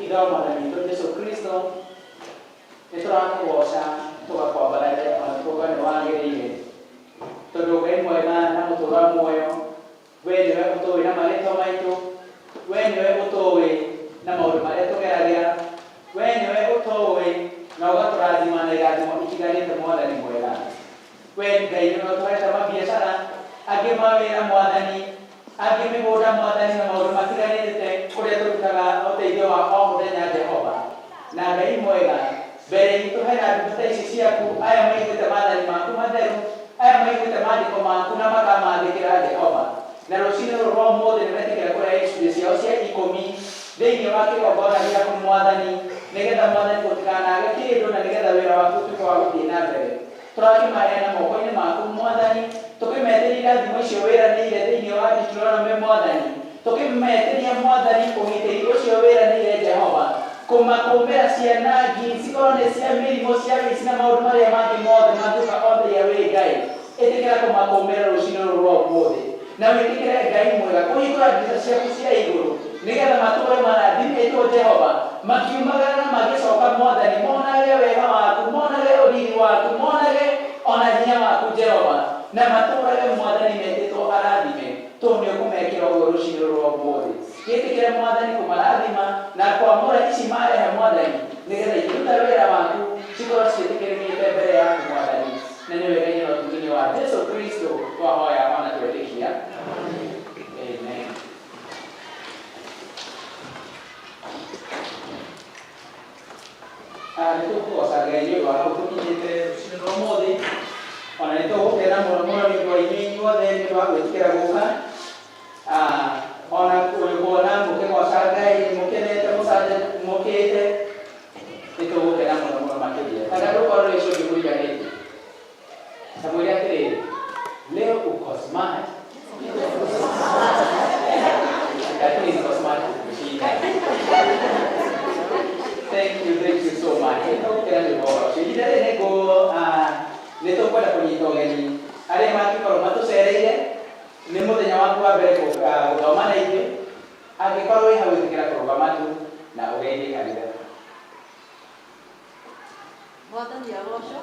ithe wa Mwathani witũ Jesũ Kristo, nĩ tũrakũgoca tũgakwambararia ona tũkauga nĩ wagĩrĩire, tondũ Ngai mwega na mũtũũra muoyo, we nĩwe ũtũĩ na marĩtwa maitũ, we nĩwe ũtũĩ na maũndũ marĩa tũgeragĩra, we nĩwe ũtũĩ na ũgatũrathima na irathimo itiganĩte Mwathani mwega. We Ngai nĩwe ũtũhete mabiacara, angĩ mawĩra Mwathani, angĩ mĩgũnda Mwathani na maũndũ matiganĩte kũrĩa tũrutaga ũteithio wa o mũthenya Jehova. Na Ngai mwega, mbere itũ hena ndungata ici ciaku, aya maiguĩte maathani maku matheru, aya maiguĩte maandĩko maku na makamathĩkĩra Jehova. Na rũcinĩ rũrũ rwa ũmũthĩ nĩ metĩkĩra kũrehe icunjĩ ciao cia ikũmi thĩinĩ wa kĩgongona gĩaku Mwathani, nĩgetha Mwathani gũtikanage kĩndũ na nĩgetha wĩra waku ũtuĩke wa gũthiĩ na mbere. Tũrakĩmaheana moko-inĩ maku Mwathani, tũkĩmetĩria irathimo icio wĩranĩire thĩinĩ wa Deuteronomy Mwathani, tũkĩmetĩria Mwathani ũgitĩri ũcio wĩranĩire Jehova, kũmakũmĩra ciana ngi cikorwo nĩ cia mĩrimũ, cia wĩici na maũndũ marĩa mangĩ mothe mangĩũka on their way Ngai. Ĩtĩkĩra kũmakũmĩra rũcinĩ rũrũ rwa ũmũthĩ, na wĩtĩkĩre Ngai mwega kũhingũra ndirica ciaku cia igũrũ, nĩgetha matũũre marathimĩtwo Jehova, makiumagara na magĩcoka Mwathani, monage wega waku, monage ũriri waku, monage ona hinya waku Jehova, na matũũrage Mwathani metĩtwo arathime, tondũ nĩ ũkũmekĩra ũguo rũcinĩ rũrũ rwa ũmũthĩ. Gĩtĩkĩre Mwathani kũmarathima na kwamũra ici marehe Mwathani, nĩgetha ikĩruta wĩra waku cikorwo ciĩtĩkĩrĩkĩte mbere yaku Mwathani. Na nĩ wega na ũtugi-inĩ wa Jesu Kristo twahoya ona twetĩkia. Amen. Nĩ tũkũgoca Ngai nĩ ũndũ wa hau tũkinyĩte rũcinĩ rwa ũmũthĩ, ona nĩ tũgũkena mũno mũno nĩ ũndũ wa inyuĩ inyuothe nĩ ũndũ wa gwĩtĩkĩra gũka. Ona kuona mũkĩgoca Ngai mũkenete mũcanjamũkĩte, nĩ tũgũkena mũno mũno makĩria. Kana ndũkorwo ũcio ũngĩ mũriganĩtie, ta mwĩre atĩrĩrĩ, leo uko smart, lakini niko smart kukushinda. Thank you, thank you so much. Nĩ tũgũkena nĩ ũhoro ũcio. Ihinda rĩrĩ nĩ tũkwenda kũnyita ũgeni arĩa mangĩkorwo matũcereire, nĩ mũthenya waku wa mbere gũthoma na ithuĩ. Angĩkorwo wĩ hau, ĩtĩkĩra kũrũgama tu na ũgeithie kanitha. Mwathani agocwo.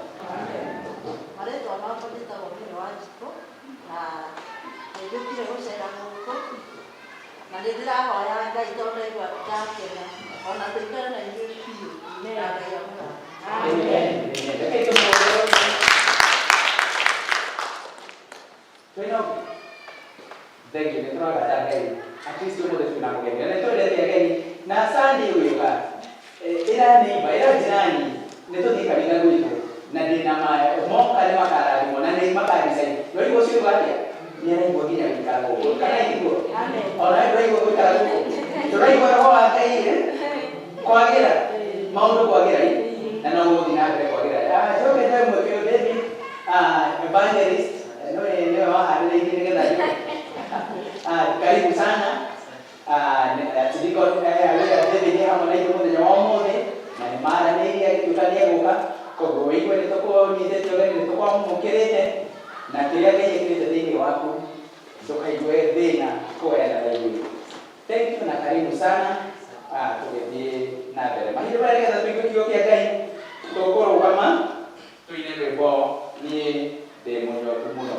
Marĩtwa makwa njĩtagwo Mary Wanjikũ na nĩnjũkire gũcera gũkũ na nĩ ndĩrahoya Ngai tondũ ndaigua ndakena ona tũikare na inyuĩ biũ na Ngai amũrathime. Amen. Amen. Rekei tũmũhũrĩre. Twĩna ũngĩ? Thank you, nĩ tũragatha Ngai. At least ũmũthĩ twĩna mũgeni. Na nĩ twendete ageni. Na Sunday ũgĩũka, ĩra neighbor, ĩra jirani, nĩ tũthiĩ kanitha gwitũ. Na ndĩna ma moka nĩ makarathimwo na nĩ makadicaidi. Ũraigua ũcio uga atĩa? Nĩ araigua nginya gũikara gũkũ. Kana itiguo? Ona we ndũraigua gũikara gũkũ? Tũraigua roho wa Ngai, eh? Kwagĩra. Maũndũ kwagĩra, ĩ? Na no gũthiĩ na mbere kwagĩra. Njoke njoe mweke ũyũ David, evangelist, nĩwe waharĩrĩirie nĩgetha njoke. Karibu sana. Archdeacon wĩra David hamwe na ithuĩ mũthenya wa ũmũthĩ, na nĩ maranĩirie agĩtuĩka nĩ egũka, koguo wĩigue nĩ tũkũnyitĩte ũgeni, nĩ tũkwamũkĩrĩte, na kĩrĩa Ngai ekĩrĩte thĩinĩ waku ndũkaigue thĩna kũgayana na ithuĩ. Thank you na karibu sana. Tũgĩthiĩ na mbere mahinda maya nĩgetha tũigue kiugo kĩa Ngai, tũkũrũgama tũine rwĩmbo "Niĩ ndĩ mũnyotu mũno".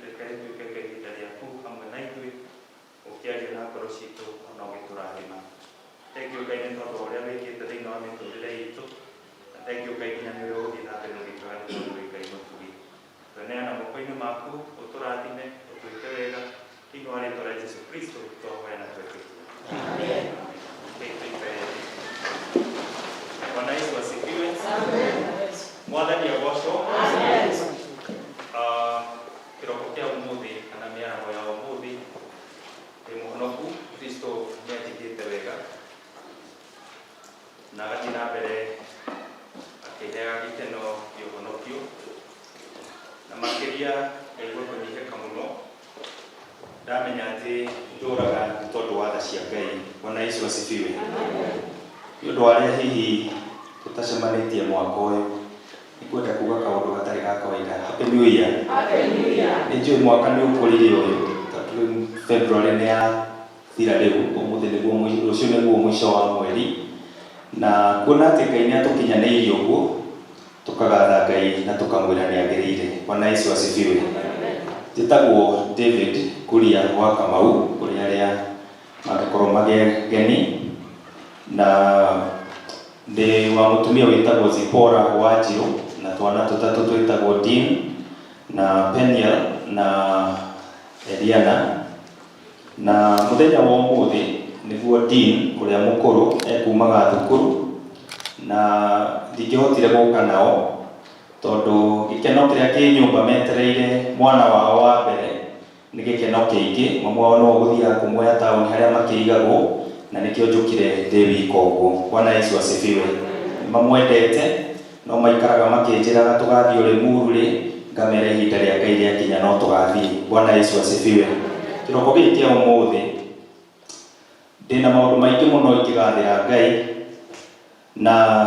Reke rĩtuĩke ihinda rĩaku hamwe na ithuĩ, ũkĩaria na ngoro citũ ona ũgĩtũrathima. Thengiũ Ngai nĩ tondũ wa ũrĩa wĩkĩte thĩinĩ wa mĩtũrĩre itũ, na thengiũ Ngai nginya nĩ ũrĩa ũgũthiĩ na mbere ũgĩkaga nĩ tondũ wĩ Ngai mũtugi. Tweneana moko-inĩ maku, ũtũrathime, ũtwĩke wega, thĩinĩ wa rĩtwa rĩa Jesu Kristo twahoya na twetĩkia. Amen. Okay, tuikare thĩ. Bwana Yesu asifiwe. Mwathani agocwo. Ah, kĩroko kĩa ũmũthĩ kana mĩaraho ya ũmũthĩ ndĩ mũhonoku. Kristo nĩ anjĩkĩte wega na agathiĩ na mbere akĩheaga gĩkeno kĩa ũhonokio, na makĩria ngaigua kũnyihĩka mũno ndamenya atĩ ndũraga nĩ tondũ wa tha cia Ngai. Bwana Yesu asifiwe. Nĩ ũndũ wa arĩa hihi tũtacemanĩtie mwaka ũyũ, nĩ kwenda kuga kaũndũ gatarĩ ga kawaida. Happy New Year. Nĩ njũĩ mwaka nĩ ũkũrire ũyũ, tondũ rĩu February nĩ yathira rĩu, ũmũthĩ nĩguo rũciũ nĩguo mũico wa mweri, na kuona atĩ Ngai nĩ atũkinyanĩirie ũguo, tũkagatha Ngai na tũkamwĩra nĩ agĩrĩire. Bwana Yesu asifiwe. Njĩtagwo David Kuria wa Kamau, kũrĩ arĩa mangĩkorwo mageni, na ndĩ wa mũtumia wĩtagwo Zipporah Wanjirũ na twana tũtatũ twĩtagwo Dean na Peniel na Eliana. Na mũthenya wa ũmũthĩ nĩguo Dean ũrĩa mũkũrũ ekumaga thukuru, na ndingĩhotire gũka nao tondũ gĩkeno kĩrĩa kĩ nyũmba metereire mwana wao wa mbere nĩ gĩkeno kĩingĩ. Mamu wao no ũgũthiaga kũmuoya taũni harĩa makĩigagwo, na nĩkĩo njũkire ndĩ wika ũguo. Bwana Yesu asifiwe. Nĩ mamwendete, no maikaraga makĩnjĩraga tũgathiĩ Ũrĩmuru rĩ, ngamera ihinda rĩa Ngai rĩakinya no tũgathiĩ. Bwana Yesu asifiwe. Kĩroko gĩkĩ kĩa ũmũthĩ ndĩna maũndũ maingĩ mũno ingĩgathĩra Ngai, na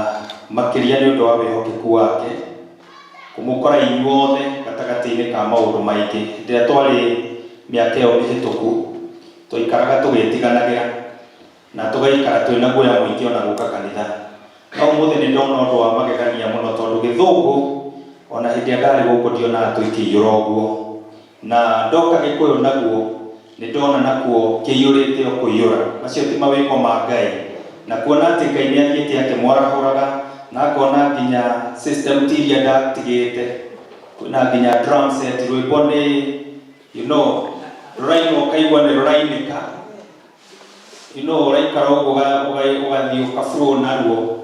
makĩria nĩ ũndũ wa wĩhokeku wake kũmũkora inyuothe gatagatĩ-inĩ ka maũndũ maingĩ. Hĩndĩ ĩrĩa twarĩ mĩaka ĩyo mĩhĩtũku, twaikaraga tũgĩtiganagĩra na tũgaikara twĩna guoya mũingĩ ona gũka kanitha, no ũmũthĩ nĩ ndona ũndũ wa magegania mũno, tondũ gĩthũngũ ona hĩndĩ ĩrĩa ndarĩ gũkũ ndionaga tũikĩiyũra ũguo, na ndoka Gĩkũyũ naguo nĩ ndona nakuo kĩiyũrĩte o kũiyũra. Macio ti mawĩko ma Ngai? Na kuona atĩ Ngai nĩ athiĩte akĩmwarahũraga, na ngona nginya system ti iria ndatigĩte, kwĩna nginya drum set, rwĩmbo nĩ rũrainwo ũkaigua nĩ rũrainĩka, ũraikara ũguo ũgathiĩ ũkaflow naruo.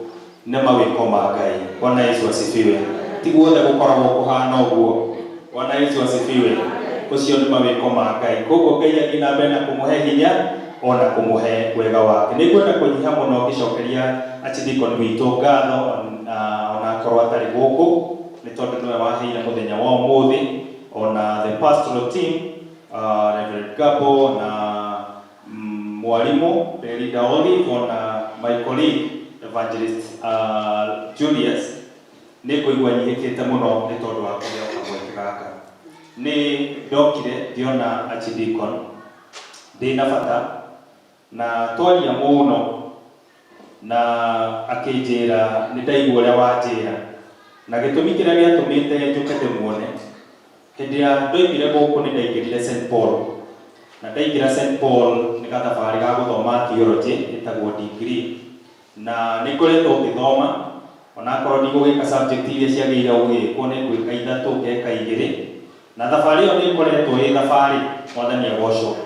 Nĩ mawĩko ma Ngai. Bwana Yesu asifiwe. Ti guothe gũkoragwo kũhana ũguo. Bwana Yesu asifiwe. Ũcio nĩ mawĩko ma Ngai. Koguo Ngai athiĩ na mbere na kũmũhe hinya ona kũmũhe wega wake. Nĩ ngwenda kũnyiha mũno ngĩcokeria archdeacon witũ ngatho, ona akorwo atarĩ gũkũ, nĩ tondũ nĩwe waheire mũthenya wa ũmũthĩ, ona the pastoral team, Reverend Gabo na mwarimũ Belinda Olive, ona my colleague Evangelist Julius. Nĩ ngũigua nyihĩkĩte mũno nĩ tondũ wa kũheo kamweke gaka. Nĩ ndokire ngĩona archdeacon ndĩna bata na twaria mũno, na akĩnjĩra nĩ ndaigua ũrĩa wanjĩra, na gĩtũmi kĩrĩa gĩatũmĩte njũke ndĩmuone, hĩndĩ ĩrĩa ndoimire gũkũ nĩ ndaingĩrire St Paul, na ndaingĩra St Paul nĩ gathabarĩ ga gũthoma theology ĩtagwo degree, na nĩ ngoretwo ngĩthoma onakorwo ndigũgĩka subject iria ciagĩrĩire gũgĩkwo, nĩ ngwĩka ithatũ, ngeka igĩrĩ, na thabarĩ ĩyo nĩ ĩkoretwo ĩ thabarĩ. Mwathani agocwo.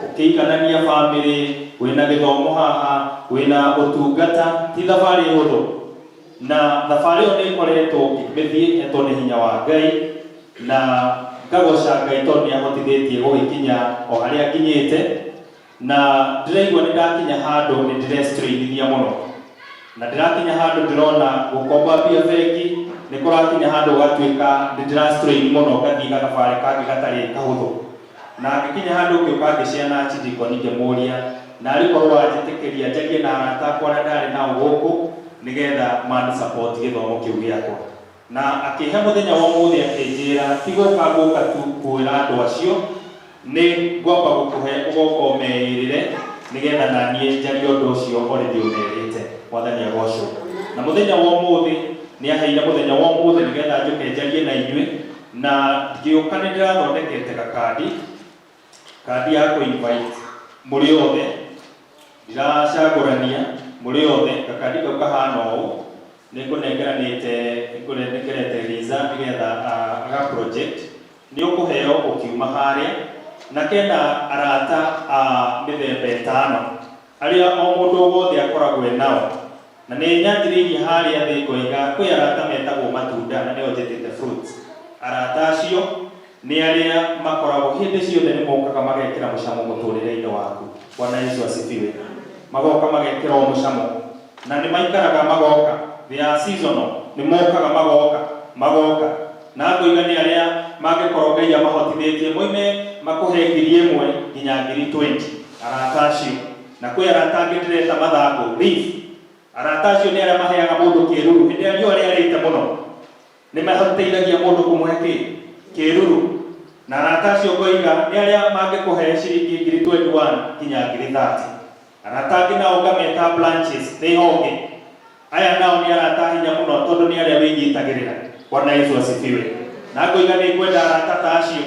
Ũkĩiganania bamĩrĩ, wĩna gĩthomo haha, wĩna ũtungata, ti thabarĩ hũthũ, na thabarĩ ĩyo nĩ ĩkoretwo ngĩmĩthiĩ hetwo nĩ hinya wa Ngai, na ngagoca Ngai tondũ nĩ ahotithĩtie gũgĩkinya o harĩa nginyĩte, na ndĩraigua nĩ ndakinya handũ nĩ ndĩrestrainithia mũno, na ndĩrakinya handũ ndĩrona gũkomba mbia bengi nĩ kũrakinya handũ gũgatuĩka nĩ ndĩrastrain mũno, ngathiĩ gathabarĩ kangĩ gatarĩ kahũthũ. Na ngĩkinya handũ ngĩũka ngĩciana archdeacon ngĩmũria narĩ korwo wanjĩtĩkĩria njarie na arata akwa arĩa ndarĩ nao gũkũ nĩgetha mani support gĩthomo kĩu gĩakwa, na akĩhe mũthenya wa ũmũthĩ, akĩnjĩra ti gũka ngũka tu kwĩra andũ acio, nĩ ngwamba gũkũhe ũgoka ũmeĩrĩre nĩgetha na niĩ njarie ũndũ ũcio already ũmerĩte. Mwathani agocwo. Na mũthenya wa ũmũthĩ nĩ aheire mũthenya wa ũmũthĩ nĩgetha njũke njarie na inyuĩ. Na ngĩũka nĩ ndĩrathondekete gakandi, kandi ya kũ invite mũrĩ othe, ndiracagũrania mũrĩ othe. Gakandi kau kahana ũũ, nĩngũnengeranĩte, nĩngũnengerete Liza nĩgetha aga project nĩ ũkũheo ũkiuma harĩa, na kena arata a mĩthemba ĩtano arĩa o mũndũ wothe akoragwo nao. Na nĩ nyanjĩrĩirie harĩa thĩ ngoiga kwĩ arata metagwo matunda, na nĩo njĩtĩte fruits. Arata acio nĩ arĩa makoragwo hĩndĩ ciothe nĩ mokaga magekĩra mũcamo mũtũrĩre-inĩ waku. Bwana Yesu asifiwe. Magoka magekĩra o mũcamo, na nĩ maikaraga magoka, they are seasonal, nĩ mokaga magoka magoka. Na ngoiga nĩ arĩa mangĩkorwo Ngai amahotithĩtie moime makũhe 1,000 nginya 20,000, arata acio. Na kwĩ arata angĩ ndĩreta mathangũ, leaf. Arata acio nĩ arĩa maheaga mũndũ kĩruru hĩndĩ ĩrĩa riũa rĩarĩte mũno, nĩ mateithagia mũndũ kũmũhe kĩ kĩruru. Na arata acio ngoiga nĩ arĩa mangĩkũhe ciringi 21,000 nginya 30,000. Arata angĩ nao ngameta branches, nĩ honge. Aya nao nĩ arata hinya mũno tondũ nĩ arĩa wĩnyitagĩrĩra. Bwana Yesu asifiwe. Na ngoiga nĩ ngwenda arata ta acio.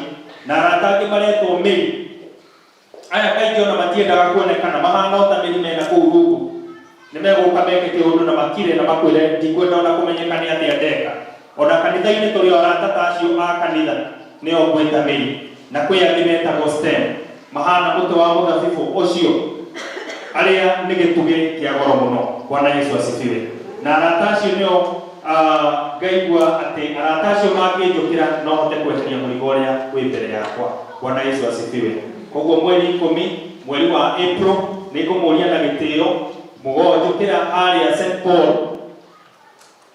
Na arata angĩ maretwo mĩri. Aya kaingĩ ona matiendaga kuonekana, mahana o ta mĩri mena kũu rungu. Nĩ megũka meke kĩũndũ na makire na makwĩre ndikwenda ona kũmenyeka nĩ atĩa ndeka. Ona kanitha-inĩ tũrĩ o arata ta acio a kanitha, nĩo ngwĩta mĩri. Na kwĩ angĩ metagwo stem, mahana mũtĩ wa mũthabibũ ũcio, arĩa nĩ gĩtugĩ kĩa goro mũno. Bwana Yesu asifiwe. Na arata acio nĩo ngaigua atĩ arata acio mangĩnjũkĩra no hote kweheria mũrigo ũrĩa wĩ mbere yakwa. Bwana Yesu asifiwe. Koguo mweri 10 mweri wa April nĩ ngũmũria na gĩtĩo mũgonjũkĩra harĩa St Paul,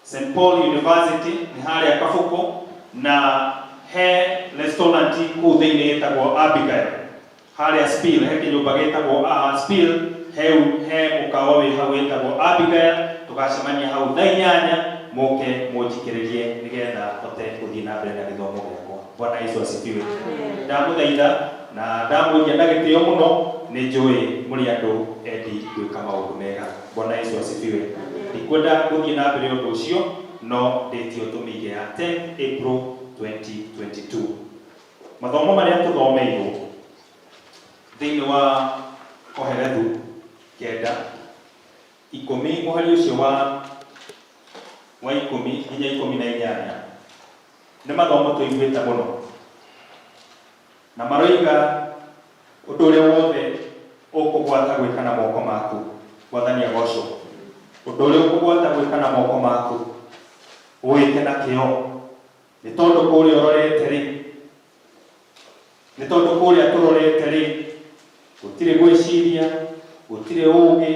St Paul University nĩ harĩa Kabũkũ, na he restaurant kũu thĩinĩ ĩtagwo Abigail. Harĩa Spill he kĩnyũmba gĩtagwo Spill, he mũkawa wĩ hau wĩtagwo Abigail. Tũgacemania hau thaa 8, mũke mũnjikĩrĩrie nĩgetha hote gũthiĩ na mbere na gĩthomo gĩakwa. Bwana Yesu asifiwe. Ndamũthaitha na ndamũria na gĩtĩo mũno, nĩ njũĩ mũrĩ andũ endi gwĩka maũndũ mega. Bwana Yesu asifiwe. Ndikwenda gũthiĩ na mbere ũndũ ũcio, no ndĩtio tũmĩige ya 10 April 2022. Mathomo marĩa tũthomeirwo thĩinĩ wa Kohelethu 9:10, mũhari ũcio wa 10 nginya 18, nĩ mathomo tũiguĩte mũno, na maroiga ũndũ ũrĩa wothe ũkũgwata gwĩka na moko maku. Mwathani agocwo. Ũndũ ũrĩa ũkũgwata gwĩka na moko maku, wĩke na kĩo, nĩ tondũ kũrĩa ũrorete rĩ, nĩ tondũ kũrĩa tũrorete rĩ, gũtirĩ gwĩciria, gũtirĩ ũũgĩ,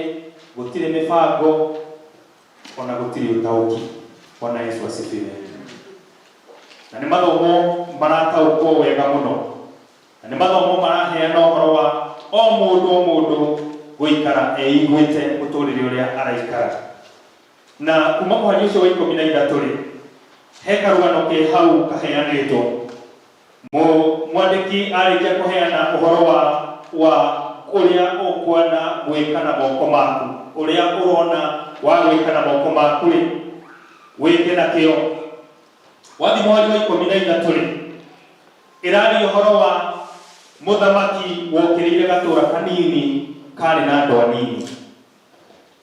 gũtirĩ mĩbango, ona gũtirĩ ũtaũki. Bwana Yesu asifiwe. Na nĩ mathomo marataũkwo wega mũno, na nĩ mathomo maraheana ũhoro wa o mũndũ o mũndũ gũikara eiguĩte mũtũrĩre ũrĩa araikara. Na kuma mũhari ũcio wa 13 rĩ, he karũgano ke hau kaheanĩtwo. Mwandĩki arĩkia kũheana ũhoro wa ũrĩa ũkuona gwĩka na moko maku, ũrĩa ũrona wa gwĩka na moko maku rĩ, wĩke na kĩo. Wathi mũhari wa 13 rĩ, ĩraria ũhoro wa mũthamaki wokĩrĩire gatũra kanini karĩ na andũ anini.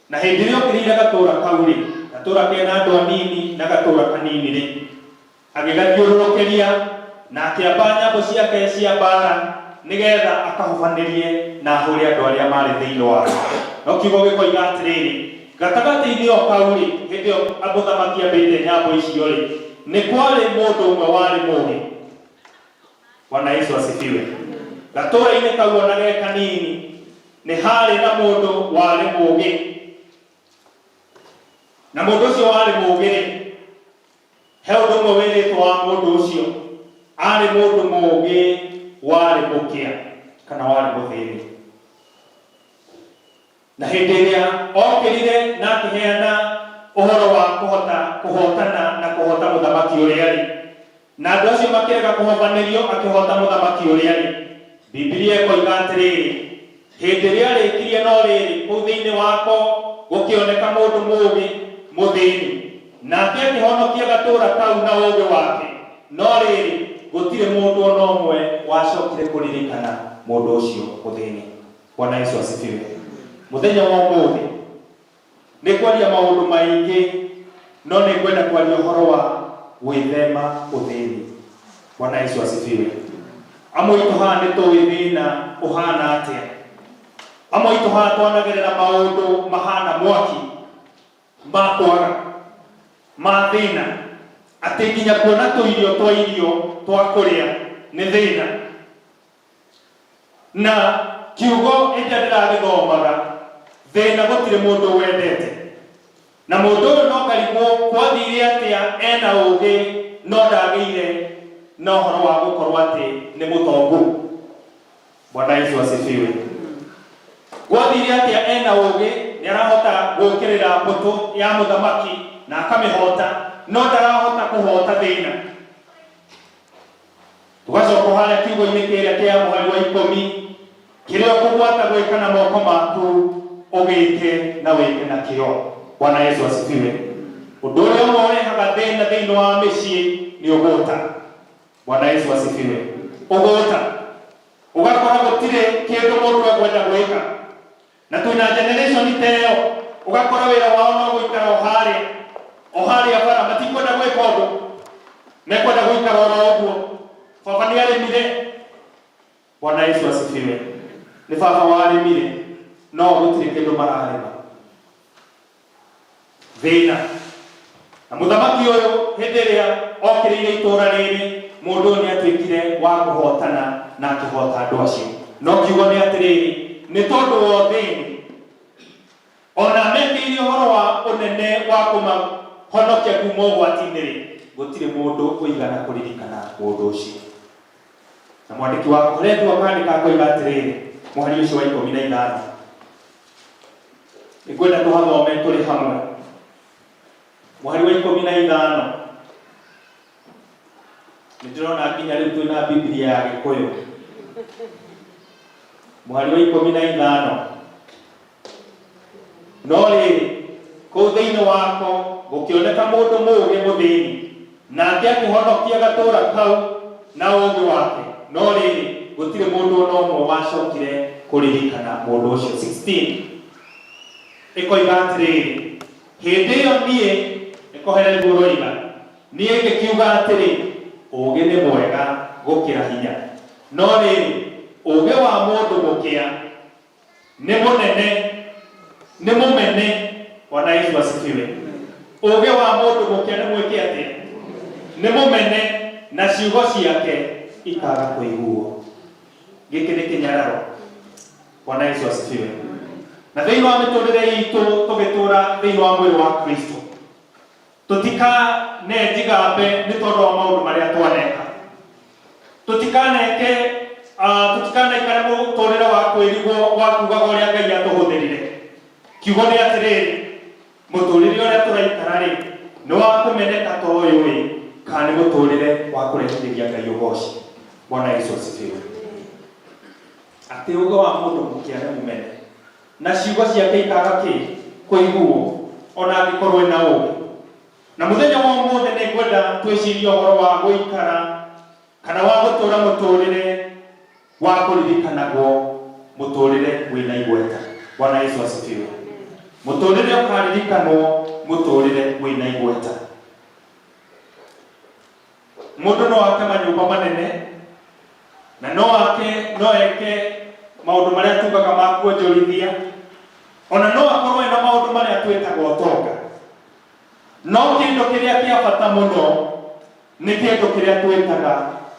Na hĩndĩ ĩrĩa okĩrĩire gatũra kau rĩ, gatũra kena andũ anini na gatũra kanini rĩ, agĩgathiũrũrũkĩria na akĩamba nyamũ ciake cia mbara nĩgetha akahobanĩrie na ahũre andũ arĩa marĩ thĩinĩ wake. No kiugo gĩkoiga atĩrĩrĩ, gatagatĩ-inĩ o kau rĩ, hĩndĩ ĩyo mũthamaki ambĩte nyamũ icio rĩ, nĩ kwarĩ mũndũ ũmwe warĩ mũũgĩ. Bwana Yesu asifiwe. Gatũra-inĩ kau ona ge kanini nĩ harĩ na mũndũ warĩ mũũgĩ. Na mũndũ ũcio warĩ mũũgĩ rĩ, he ũndũ ũmwe wĩrĩtwo wa mũndũ ũcio, arĩ mũndũ mũũgĩ warĩ mũkĩa kana warĩ mũthĩni. Na hĩndĩ ĩrĩa okĩrire na akĩheana ũhoro wa kũhota kũhotana na kũhota mũthamaki ũrĩa rĩ, na andũ acio makĩrega kũhobanĩrio akĩhota mũthamaki ũrĩa rĩ, Bibilia ĩkoiga atĩrĩrĩ, hĩndĩ ĩrĩa arĩkirie no rĩrĩ, kũu thĩinĩ wako gũkĩoneka mũndũ mũũgĩ mũthĩni, nake akĩhonokia gatũra kau na ũũgĩ wake. No rĩrĩ, gũtirĩ mũndũ o na ũmwe wacokire kũririkana mũndũ ũcio mũthĩni. Bwana Yesu asifiwe. Mũthenya wa ũmũthĩ nĩ kwaria maũndũ maingĩ, no nĩ ngwenda kwaria ũhoro wa gwĩthema ũthĩni. Bwana Yesu asifiwe. Amwe aitũ haha nĩ tũĩ thĩna ũhana atĩa. Amwe aitũ haha twanagerera maũndũ mahana mwaki ma kwaga ma thĩna, atĩ nginya kuona tũirio twa irio twa kũrĩa nĩ thĩna. Na kiugo ĩrĩa ndĩragĩthomaga, thĩna gũtirĩ mũndũ wendete. Na mũndũ ũyũ no ngarigwo kwathire atĩa ena ũgĩ no ndagĩire na ũhoro wa gũkorwo atĩ nĩ mũtongu. Bwana Yesu asifiwe. Gwathire atĩa ena ũgĩ, nĩ arahota gũũkĩrĩra mbũtũ ya mũthamaki na akamĩhota, no ndarahota kũhota thĩna. Tũgacoka harĩa kiugo-inĩ kĩrĩa kĩa mũhari wa ikũmi, kĩrĩa ũkũgwata gwĩka na moko maku ũgĩke na wĩke na kĩo. Bwana Yesu asifiwe. Ũndũ ũrĩa ũmwe ũrehaga thĩna thĩinĩ wa mĩciĩ nĩ ũgũta. Bwana Yesu asifiwe. Ũgũta ũgakora gũtirĩ kĩndũ mũndũ ekwenda gwĩka, na twĩna generation ta ĩyo, ũgakora wĩra wao no gũikara o harĩa o harĩa bara, matikwenda gwĩka ũndũ, mekwenda gũikara oro ũguo. Baba nĩ arĩmire. Bwana Yesu asifiwe. Nĩ baba warĩmire, no gũtirĩ kĩndũ mararĩma. Thĩna. Na mũthamaki ũyũ hĩndĩ ĩrĩa okĩrĩire itũũra rĩrĩ, mũndũ ũyũ nĩ atuĩkire wa kũhotana na akĩhota andũ acio. No kiugo nĩ atĩrĩrĩ, nĩ tondũ wa ũthĩni, ona mekĩire ũhoro wa ũnene wa kũmahonokia kuma ũgwati-inĩ rĩ, gũtirĩ mũndũ ũigana kũririkana mũndũ ũcio. Na mwandĩki wa Kohelethu akandĩka akoiga atĩrĩrĩ, mũhari ũcio wa 15, nĩngwenda tũhathome tũrĩ hamwe. Mũhari wa 15, nĩ ndĩrona nginya rĩu twĩna Bibilia ya Gĩkũyũ. Mũhari wa 15, no rĩrĩ, kũu thĩinĩ wako gũkĩoneka mũndũ mũũgĩ mũthĩni, nake akĩhonokia gatũũra kau na ũũgĩ wake. No rĩrĩ, gũtirĩ mũndũ o na ũmwe wacokire kũririkana mũndũ ũcio. 16 ĩkoiga atĩrĩrĩ, hĩndĩ ĩyo niĩ ĩkohererio ũroiga, niĩ ngĩkiuga atĩrĩ, ũũgĩ nĩ mwega gũkĩra hinya. No rĩrĩ, ũũgĩ wa mũndũ mũkĩa nĩ mũnene, nĩ mũmene. Bwana Yesu asifiwe. Ũũgĩ wa mũndũ mũkĩa nĩ mwĩke atĩa? Nĩ mũmene, na ciugo ciake ikaga kũiguo. Gĩkĩ nĩ kĩnyararo. Bwana Yesu asifiwe. Na thĩinĩ wa mĩtũrĩre itũ tũgĩtũra thĩinĩ wa mwĩrĩ wa Kristo, tũtikanenjigambe nĩ tondũ wa maũndũ marĩa twaneka, tũtikaneke tũtikanaikare mũtũrĩre wa kwĩrigwo wa kugaga ũrĩa Ngai atũhũthĩrire. Kiugo nĩ atĩrĩrĩ, mũtũrĩre ũrĩa tũraikara rĩ, nĩ wa kũmeneka ta ũyũ ĩ, kana nĩ mũtũrĩre wa kũrehithĩria Ngai ũgoci. Bwana Yesu asifiwe. Atĩ ũũgĩ wa mũndũ mũkĩa nĩ mũmene, na ciugo ciake ikaga kĩ kũiguo, ona angĩkorwo ena ũũgĩ. Na mũthenya wa ũmũthĩ nĩ ngwenda twĩcirie ũhoro wa gũikara kana wa gũtũũra mũtũrĩre wa kũririkanagwo, mũtũrĩre wĩna igweta. Bwana Yesu asifiwe. Mũtũrĩre ũkaririkanwo, mũtũrĩre wĩna igweta. Mũndũ no ake manyũmba manene, na no ake no eke maũndũ marĩa tugaga ma kuonjorithia, ona no akorwo ena maũndũ marĩa twĩtaga ũtonga. No kĩndũ kĩrĩa kĩa bata mũno nĩ kĩndũ kĩrĩa twĩtaga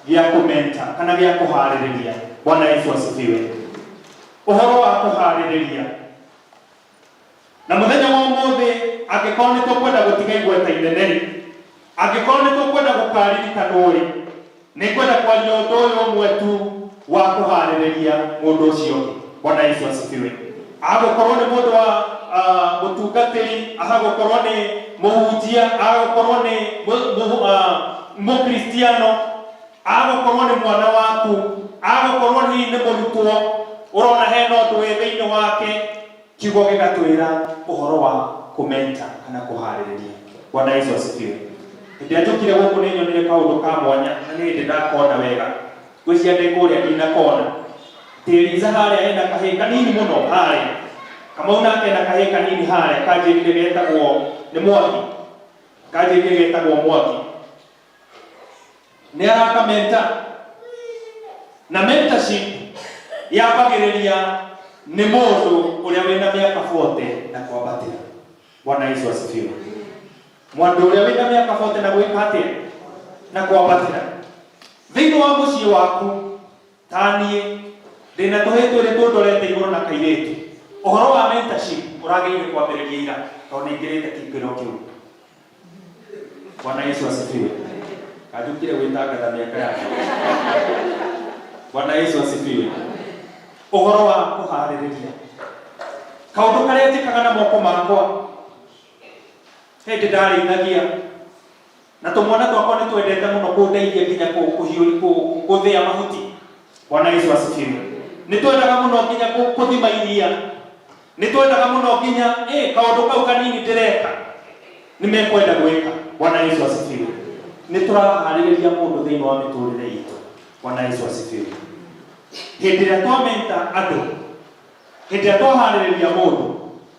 gĩa kũmenta kana gĩa kũharĩrĩria. Bwana Yesu asifiwe. Ũhoro wa kũharĩrĩria. Na mũthenya wa ũmũthĩ, angĩkorwo nĩ tũkwenda gũtiga igweta inene rĩ, angĩkorwo nĩ tũkwenda gũkaririkanwo rĩ, nĩ ngwenda kwaria ũndũ ũyũ ũmwe tu wa kũharĩrĩria mũndũ ũcio ũngĩ. Bwana Yesu asifiwe. Agũkorwo nĩ mũndũ wa mũtungatĩri, agũkorwo nĩ mũhunjia, agũkorwo nĩ mũkristiano, agũkorwo nĩ mwana waku, agũkorwo hihi nĩ mũrutwo ũrona hena ũndũ wĩ thĩinĩ wake. Kiugo gĩgatwĩra ũhoro wa kũmenta kana kũharĩrĩria. Bwana Yesu asifiwe. Hĩndĩ ĩrĩa njũkire gũkũ nĩ nyonire kaũndũ ka mwanya na nĩ hĩndĩ ndakona wega. Ngwĩciria ndĩ kũrĩa ndinakona. Atĩ Eliza harĩa ena kahĩĩ kanini mũno harĩa. Kamau nake ena kahĩĩ kanini harĩa kanjĩrire getagwo nĩ Mwangi. Kanjĩrire getagwo Mwangi. Nĩ araka mentor. Na mentorship yambagĩrĩria nĩ mũndũ ũrĩa wĩna mĩaka 40 na kwambatĩra. Bwana Yesu asifiwe. Mũndũ ũrĩa wĩna mĩaka 40 na gwĩka atĩa? Na kwambatĩra. Thĩinĩ wa mũciĩ waku, ta niĩ, ndĩna tũhĩĩ twĩrĩ tũndorete igũrũ na kairĩtu. Ũhoro wa mentorship ũragĩrĩire kwambĩrĩria ira tondũ nĩingĩrĩte kĩingĩro kĩu. Bwana Yesu asifiwe. Kanjũkire gwĩtangatha mĩaka yakwa. Bwana Yesu asifiwe. Ũhoro wa kũharĩrĩria kaũndũ karĩa njĩkaga na moko makwa hĩndĩ ndarĩithagia na tũmwana twakwa nĩ twendete mũno kũndeithia nginya gũthĩa mahuti. Bwana Yesu asifiwe. Nĩ twendaga mũno nginya kũthima iria, nĩ twendaga mũno nginya kaũndũ kau kanini ndĩreka nĩ mekwenda gwĩka. Bwana Yesu asifiwe. Nĩ tũraharĩrĩria mũndũ thĩinĩ wa mĩtũrĩre itũ. Bwana Yesu asifiwe. Hĩndĩ ĩrĩa twamenta andũ, hĩndĩ ĩrĩa twaharĩrĩria mũndũ,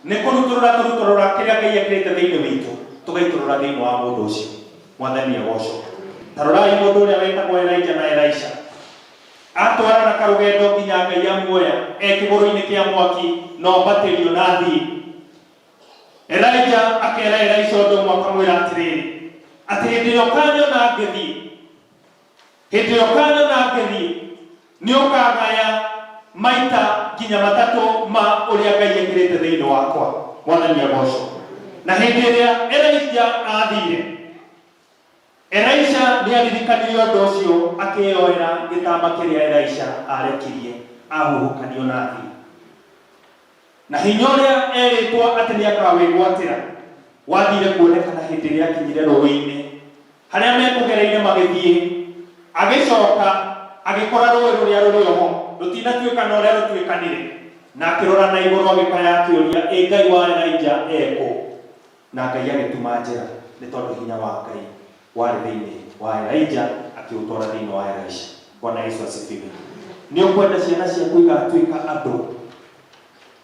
nĩ kũrutũrũra tũrutũrũra kĩrĩa Ngai ekĩrĩte thĩinĩ witũ, tũgaitũrũra thĩinĩ wa mũndũ ũcio. Mwathani agocwo. Ta rorai mũndũ ũrĩa wetagwo Elijah na Elisha. Atwarana karũgendo nginya Ngai amuoya e kĩgũrũ-inĩ kĩa mwaki na ombatĩrio na athiĩ. Elijah akera Elisha ũndũ ũmwe akamwĩra atĩrĩrĩ, atĩ hĩndĩ ĩrĩa ũkanyona ngĩthiĩ, hĩndĩ ĩrĩa ũkanyona ngĩthiĩ, nĩ ũkagaya maita nginya matatũ ma ũrĩa Ngai ekĩrĩte thĩinĩ wakwa. Mwathani agocwo. Na hĩndĩ ĩrĩa Elijah athire, Elisha nĩ aririkanire ũndũ ũcio akĩyoera gĩtama kĩrĩa Elisha arekirie ahuhũkanio na athiĩ. Na hinya ũrĩa erĩtwo atĩ nĩ akawĩgwatĩra wathire kuonekana hĩndĩ ĩrĩa akinyire rũĩ-inĩ harĩa mekũgereire magĩthiĩ. Agĩcoka agĩkora rũĩ rũrĩa rũrĩ oho rũtinatuĩkana ũrĩa rũtuĩkanire, na akĩrora na igũrũ agĩkaya akĩũria, Ĩ Ngai wa Elija ekũ? Na Ngai agĩtuma njĩra, nĩ tondũ hinya wa Ngai warĩ thĩinĩ wa Elija, akĩũtwara thĩinĩ wa Elisha. Bwana Yesu asifiwe. Nĩ ũkwenda ciana ciaku igatuĩka andũ?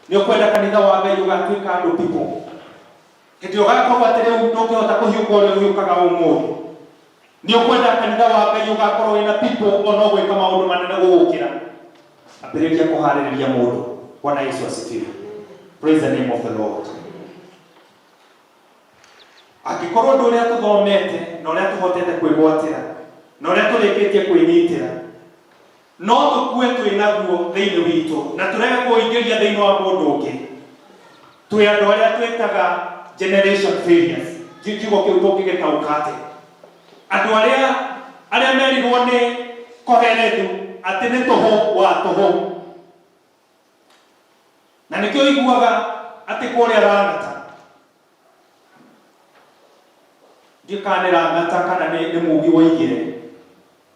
Nĩ ũkwenda kanitha wa Ngai ũgatuĩka andũ people? Hĩndĩ ĩrĩa ũgakorwo atĩ rĩu ndũngĩhota kũhiũka ũrĩa ũhiũkaga ũmũthĩ, nĩ ũkwenda kanitha wa Ngai ũgakorwo wĩna people ona ũgwĩka maũndũ manene gũgũkĩra? Ambĩrĩria kũharĩrĩria mũndũ. Bwana Yesu asifiwe. Praise the name of the Lord. Angĩkorwo ũndũ ũrĩa tũthomete na ũrĩa tũhotete kwĩgwatĩra na ũrĩa tũrĩkĩtie kwĩnyitĩra no tũkue twĩ naguo thĩinĩ witũ na tũrege kũingĩria thĩinĩ wa mũndũ ũngĩ, twĩ andũ arĩa twĩtaga generation failures. Kiugo kĩu tũngĩgĩtaũka atĩa? Andũ arĩa arĩa merirwo nĩ Kohelethu atĩ nĩ tũhũ wa tũhũ. Na nĩkĩo iguaga atĩ kũrĩa Lang'ata, ndiũĩ kana nĩ Lang'ata kana nĩ Mugi woigire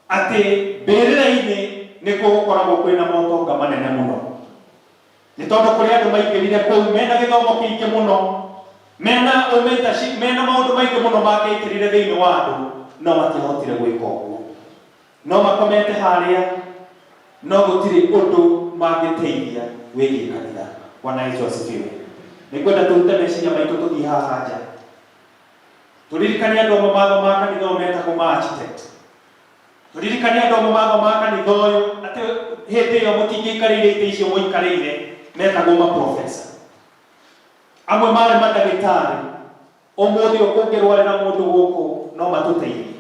atĩ mbĩrĩra-inĩ nĩkuo gũkoragwo kwĩna motonga manene mũno. Nĩ tondũ kũrĩ andũ maingĩrire kũu mena gĩthomo kĩingĩ mũno, mena mentorship, mena maũndũ maingĩ mũno mangĩaikĩrire thĩinĩ wa andũ, no matiahotire gwĩka ũguo. No makomete harĩa, no gũtirĩ ũndũ mangĩteithia wĩgiĩ kanitha. Bwana Yesu asifiwe. Nĩngwenda tũrute meciria maitũ tũthiĩ haha nja. Tũririkane andũ amwe mathomaga kanitha ũyũ metagwo ma architect. Tũririkane andũ amwe mathomaga kanitha ũyũ atĩ hĩndĩ ĩyo mũtingĩikarĩire itĩ icio mũikarĩire, metagwo ma professor. Amwe marĩ mandagĩtarĩ. Ũmũthĩ ũyũ kũngĩrwarĩra mũndũ gũkũ no matũteithie.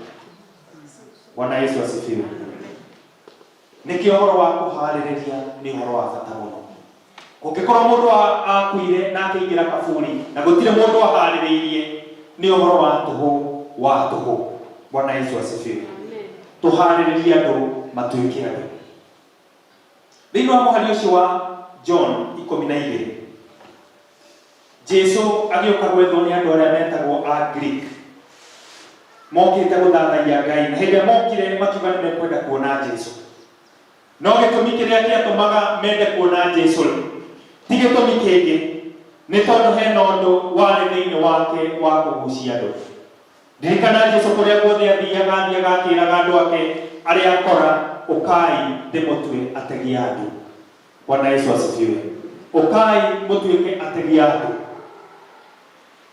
Bwana Yesu asifiwe. Nĩkĩo ũhoro wa kũharĩrĩria nĩ ũhoro wa bata mũno. Kũngĩkorwo mũndũ akuire na akĩingĩra kaburi na gũtirĩ mũndũ aharĩrĩirie, nĩ ũhoro wa tũhũ wa tũhũ. Bwana Yesu asifiwe. Tũharĩrĩrie andũ matuĩke andũ. Thĩinĩ wa mũhari ũcio wa John 12, Jesu agĩũka gwethwo nĩ andũ arĩa metagwo a Greek. Mokĩte gũthathaiya Ngai, na hĩndĩ ĩrĩa mokire makiuga nĩ mekwenda kuona Jesu. No gĩtũmi kĩrĩa kĩatũmaga mende kuona Jesu rĩ, ti gĩtũmi kĩngĩ, nĩ tondũ hena ũndũ warĩ thĩinĩ wake wa kũgucia andũ. Ririkana Jesu kũrĩa guothe athiaga, athiaga akĩraga andũ ake arĩa akora, ũkai ndĩmũtue ategi a andũ. Bwana Yesu asifiwe. Ũkai mũtuĩke ategi a andũ.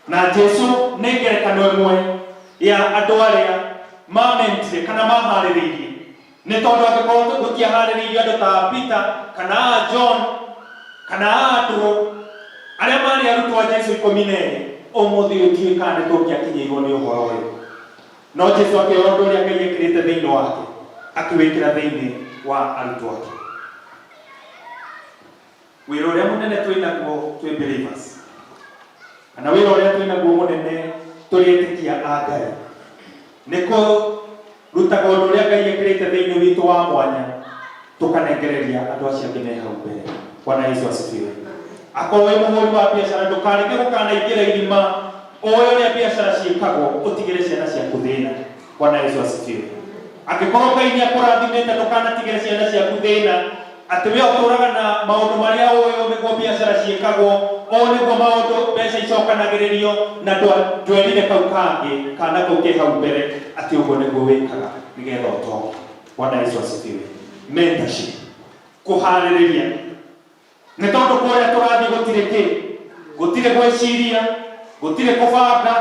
Na Jesu nĩ ngerekano ĩmwe ya andũ arĩa mamentire kana maharĩrĩirie. Nĩ tondũ angĩkorwo gũtiaharĩrĩirio andũ ta Peter kana a John kana a Andrew arĩa marĩ arutwo a Jesu 12, ũmũthĩ ũyũ ndiũĩ kana nĩ tũngĩakinyĩirwo nĩ ũhoro ũyũ. No Jesu akĩoya ũndũ ũrĩa Ngai ekĩrĩte thĩinĩ wake akĩwĩkĩra thĩinĩ wa arutwo ake. Wĩra ũrĩa mũnene twĩ naguo twĩ believers, kana wĩra ũrĩa twĩ naguo mũnene tũrĩ etĩkia a Ngai, nĩ kũrutaga ũndũ ũrĩa Ngai ekĩrĩte thĩinĩ witũ wa mwanya tũkanengereria andũ acio angĩ me hau mbere. Bwana Yesu asifiwe. Akorwo wĩ mũhũri wa biacara, ndũkareke gũkanaingĩra irima ũĩ ũrĩa biacara ciĩkagwo, ũtigĩre ciana ciaku thĩna. Bwana Yesu asifiwe. Angĩkorwo Ngai nĩ akũrathimĩte, ndũkanatigĩre ciana ciaku thĩna atĩ we ũtũraga na maũndũ marĩa ũĩ, ũũ nĩguo biacara ciĩkagwo, ũũ nĩguo maũndũ mbeca icokanagĩrĩrio, na ndwerire kau kangĩ kana kau ke hau mbere atĩ ũguo nĩguo wĩkaga nĩgetha ũtonge. Bwana Yesu asifiwe. Mentorship, kũharĩrĩria, nĩ tondũ kũrĩa tũrathiĩ gũtirĩ kĩ, gũtirĩ gwĩciria, gũtirĩ kũbanga,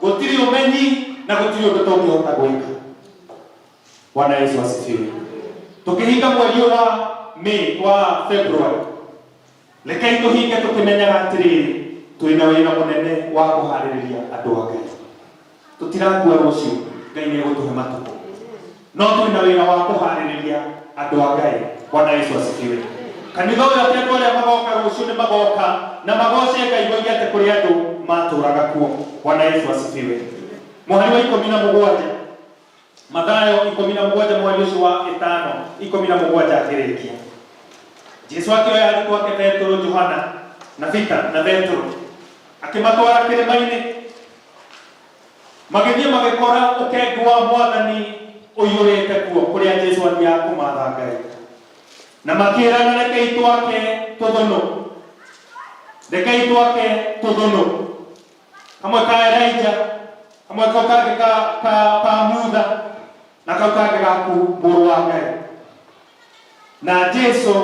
gũtirĩ ũmenyi na gũtirĩ ũndũ tũngĩhota gwĩka. Bwana Yesu asifiwe. Tũkĩhinga mweri ũyũ wa May, wa February, rekei tũhinge tũkĩmenyaga atĩrĩrĩ, twĩna wĩra mũnene wa kũharĩrĩria andũ a Ngai. Tũtirakua rũciũ, Ngai nĩ egũtũhe matukũ, no twĩna wĩra wa kũharĩrĩria andũ a Ngai. Bwana Yesu asifiwe. Kanitha ũyũ, atĩ andũ arĩa magoka rũciũ nĩ magoka na magoce Ngai moige atĩ kũrĩ andũ matũraga kuo. Bwana Yesu asifiwe. Mũhari wa 17, Mathayo 17, mũhari ũcio wa 5, 17 akĩrĩkia, Jesu akĩoya arutwo ake Petero, Johana na Peter na Petero, akĩmatwara kĩrĩma-inĩ. Magĩthiĩ magĩkora ũkengu wa Mwathani ũiyũrĩte kuo, kũrĩa Jesu athiaga kũmatha Ngai, na makĩrana, rekei twake tũthũnũ, rekei twake tũthũnũ, kamwe ka Elijah, kamwe kau kangĩ ka Mutha, na kau kangĩ gaku mũrũ wa Ngai. Na Jesu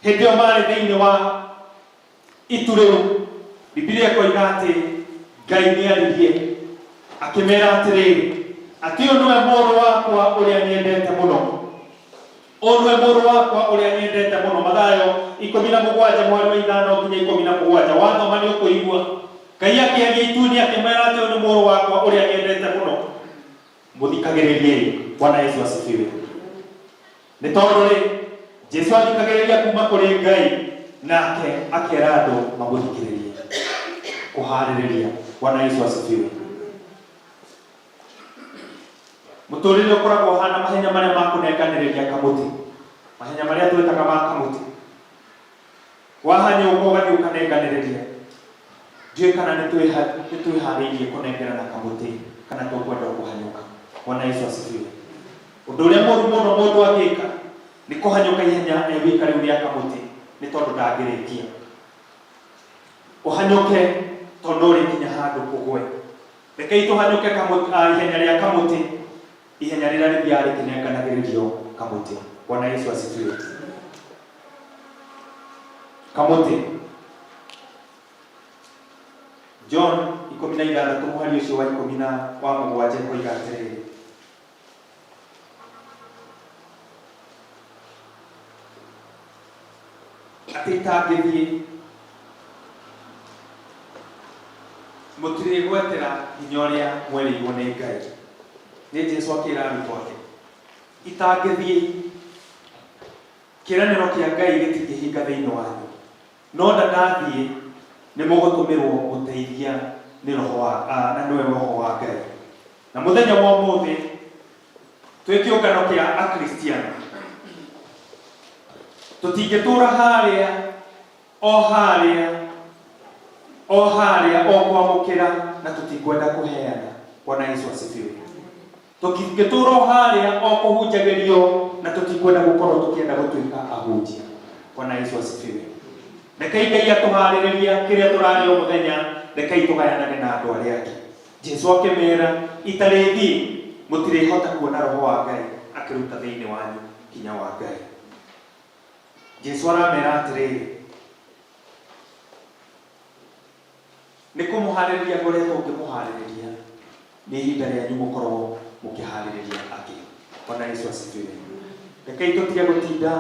hĩndĩ ĩyo marĩ thĩinĩ wa itu rĩu, Bibilia ĩkoiga atĩ Ngai nĩ aririe akĩmera atĩrĩrĩ, atĩ ũyũ nĩwe mũrũ wakwa ũrĩa nyendete mũno, ũyũ nĩwe mũrũ wakwa ũrĩa nyendete mũno. Mathayo 17 mũhari wa 5 nginya 17, wathoma nĩ ũkũigua Ngai akĩaria itu-inĩ akĩmera atĩ ũyũ nĩ mũrũ wakwa ũrĩa nyendete mũno, mũthikagĩrĩriei. Bwana Yesu asifiwe. Nĩ tondũ rĩ, Jesu athikagĩrĩria kuma kũrĩ Ngai, nake akera andũ mamũthikĩrĩrie. Kũharĩrĩria. Bwana Yesu asifiwe. Mũtũrĩre ũkoragwo ũhana mahenya marĩa ma kũnenganĩrĩria kamũtĩ, mahenya marĩa twĩtaga ma kamũtĩ. Wahanyũka ũgathiĩ ũkanenganĩrĩria. Ndiũĩ kana nĩ twĩharĩirie kũnengerana kamũtĩ kana tũkwenda o kũhanyũka. Bwana Yesu asifiwe. Ũndũ ũrĩa mũru mũno mũndũ angĩka nĩ kũhanyũka ihenya e wika rĩu rĩa kamũtĩ, nĩ tondũ ndangĩrĩkia. Ũhanyũke tondũ no ũrĩkinya handũ ũgwe. Rekei tũhanyũke ihenya rĩa kamũtĩ, ihenya rĩrĩa rĩthiaga rĩkĩnenganagĩrĩrio kamũtĩ. Bwana Yesu asifiwe. Kamũtĩ. John 16 mũhari ũcio wa 17 ĩkoiga atĩrĩrĩ, atĩ itangĩthiĩ mũtirĩgwetera hinya ũrĩa mwerĩirwo nĩ Ngai. Nĩ Jesu akĩra arutwo ake, itangĩthiĩ, kĩĩranĩro kĩa Ngai gĩtingĩhinga thĩinĩ wanyu, no ndandathiĩ nĩ mũgũtũmĩrwo mũteithia nĩ roho wa, na nĩwe roho wa Ngai. Na mũthenya wa ũmũthĩ twĩ kĩũngano kĩa Akristiano, tũtingĩtũra harĩa o harĩa o harĩa o kwamũkĩra na tũtikwenda kũheana. Bwana Yesu asifiwe. Tũtingĩtũra o harĩa o kũhunjagĩrio na tũtikwenda gũkorwo tũkĩenda gũtuĩka ahunjia. Bwana Yesu asifiwe. Rekei Ngai atũharĩrĩria kĩrĩa tũrarĩa o mũthenya, rekei tũgayanage na andũ arĩa angĩ. Jesu akĩmera itarĩthiĩ mũtirĩhota kuona roho wa Ngai akĩruta thĩinĩ wanyu hinya wa Ngai. Jesu aramera atĩrĩrĩ, nĩ kũmũharĩrĩria ngoretwo ngĩmũharĩrĩria, nĩ ihinda rĩanyu mũkorwo mũkĩharĩrĩria angĩ. Bwana Yesu asifiwe. Rekei tũtige gũtinda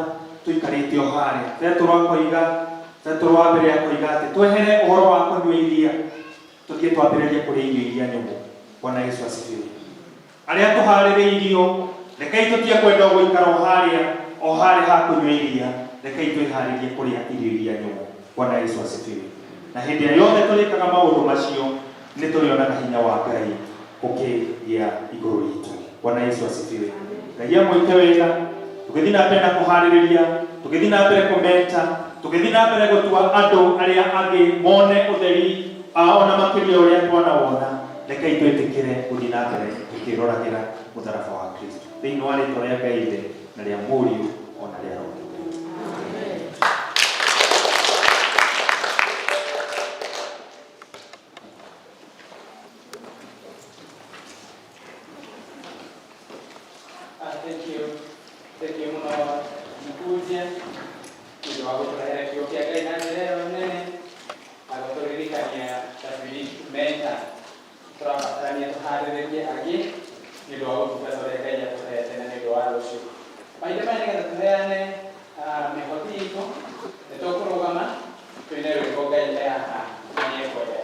tũikarĩte o harĩa. Petero akoiga, Petero wa mbere akoiga atĩ twehere ũhoro wa kũnyua iria, tũthiĩ twambĩrĩrie kũrĩa irio iria nyũmũ. Bwana Yesu asifiwe. Arĩa tũharĩrĩirio, rekei tũtige kwenda o gũikara o harĩa, o harĩa ha kũnyua iria, rekei twĩharĩrie kũrĩa irio iria nyũmũ. Bwana Yesu asifiwe. Na hĩndĩ ĩrĩa yothe tũrĩkaga maũndũ macio, nĩ tũrĩonaga hinya wa Ngai ũkĩgĩa igũrũ ritũ. Bwana Yesu asifiwe. Ngai amwĩke wega, tũgĩthiĩ na mbere na kũharĩrĩria, tũgĩthiĩ na mbere kũmeta, tũgĩthiĩ na mbere gũtua andũ arĩa angĩ mone ũtheri ona makĩria ũrĩa twanawona. Rekei twĩtĩkĩre gũthiĩ na mbere tũkĩroragĩra mũtharaba wa Kristo. Thĩinĩ wa rĩtwa rĩa Ngai Ithe na rĩa Mũriũ ona rĩa Roho Mũtheru. Thank you. Thank you mũno mũhunjia nĩ ũndũ wa gũtũrehera kiugo kĩa Ngai na njĩra ĩyo nene na gũtũririkania that we need to mentor. Tũrabatarania tũharĩrĩrie angĩ nĩ ũndũ wa ũtungata ũrĩa Ngai atũhete na nĩ ũndũ wa rũciũ. Mahinda maya nĩgetha tũheane mĩhothi itũ, nĩ tũkũrũgama tũine rwĩmbo Ngai e haha na nĩ ekwenda.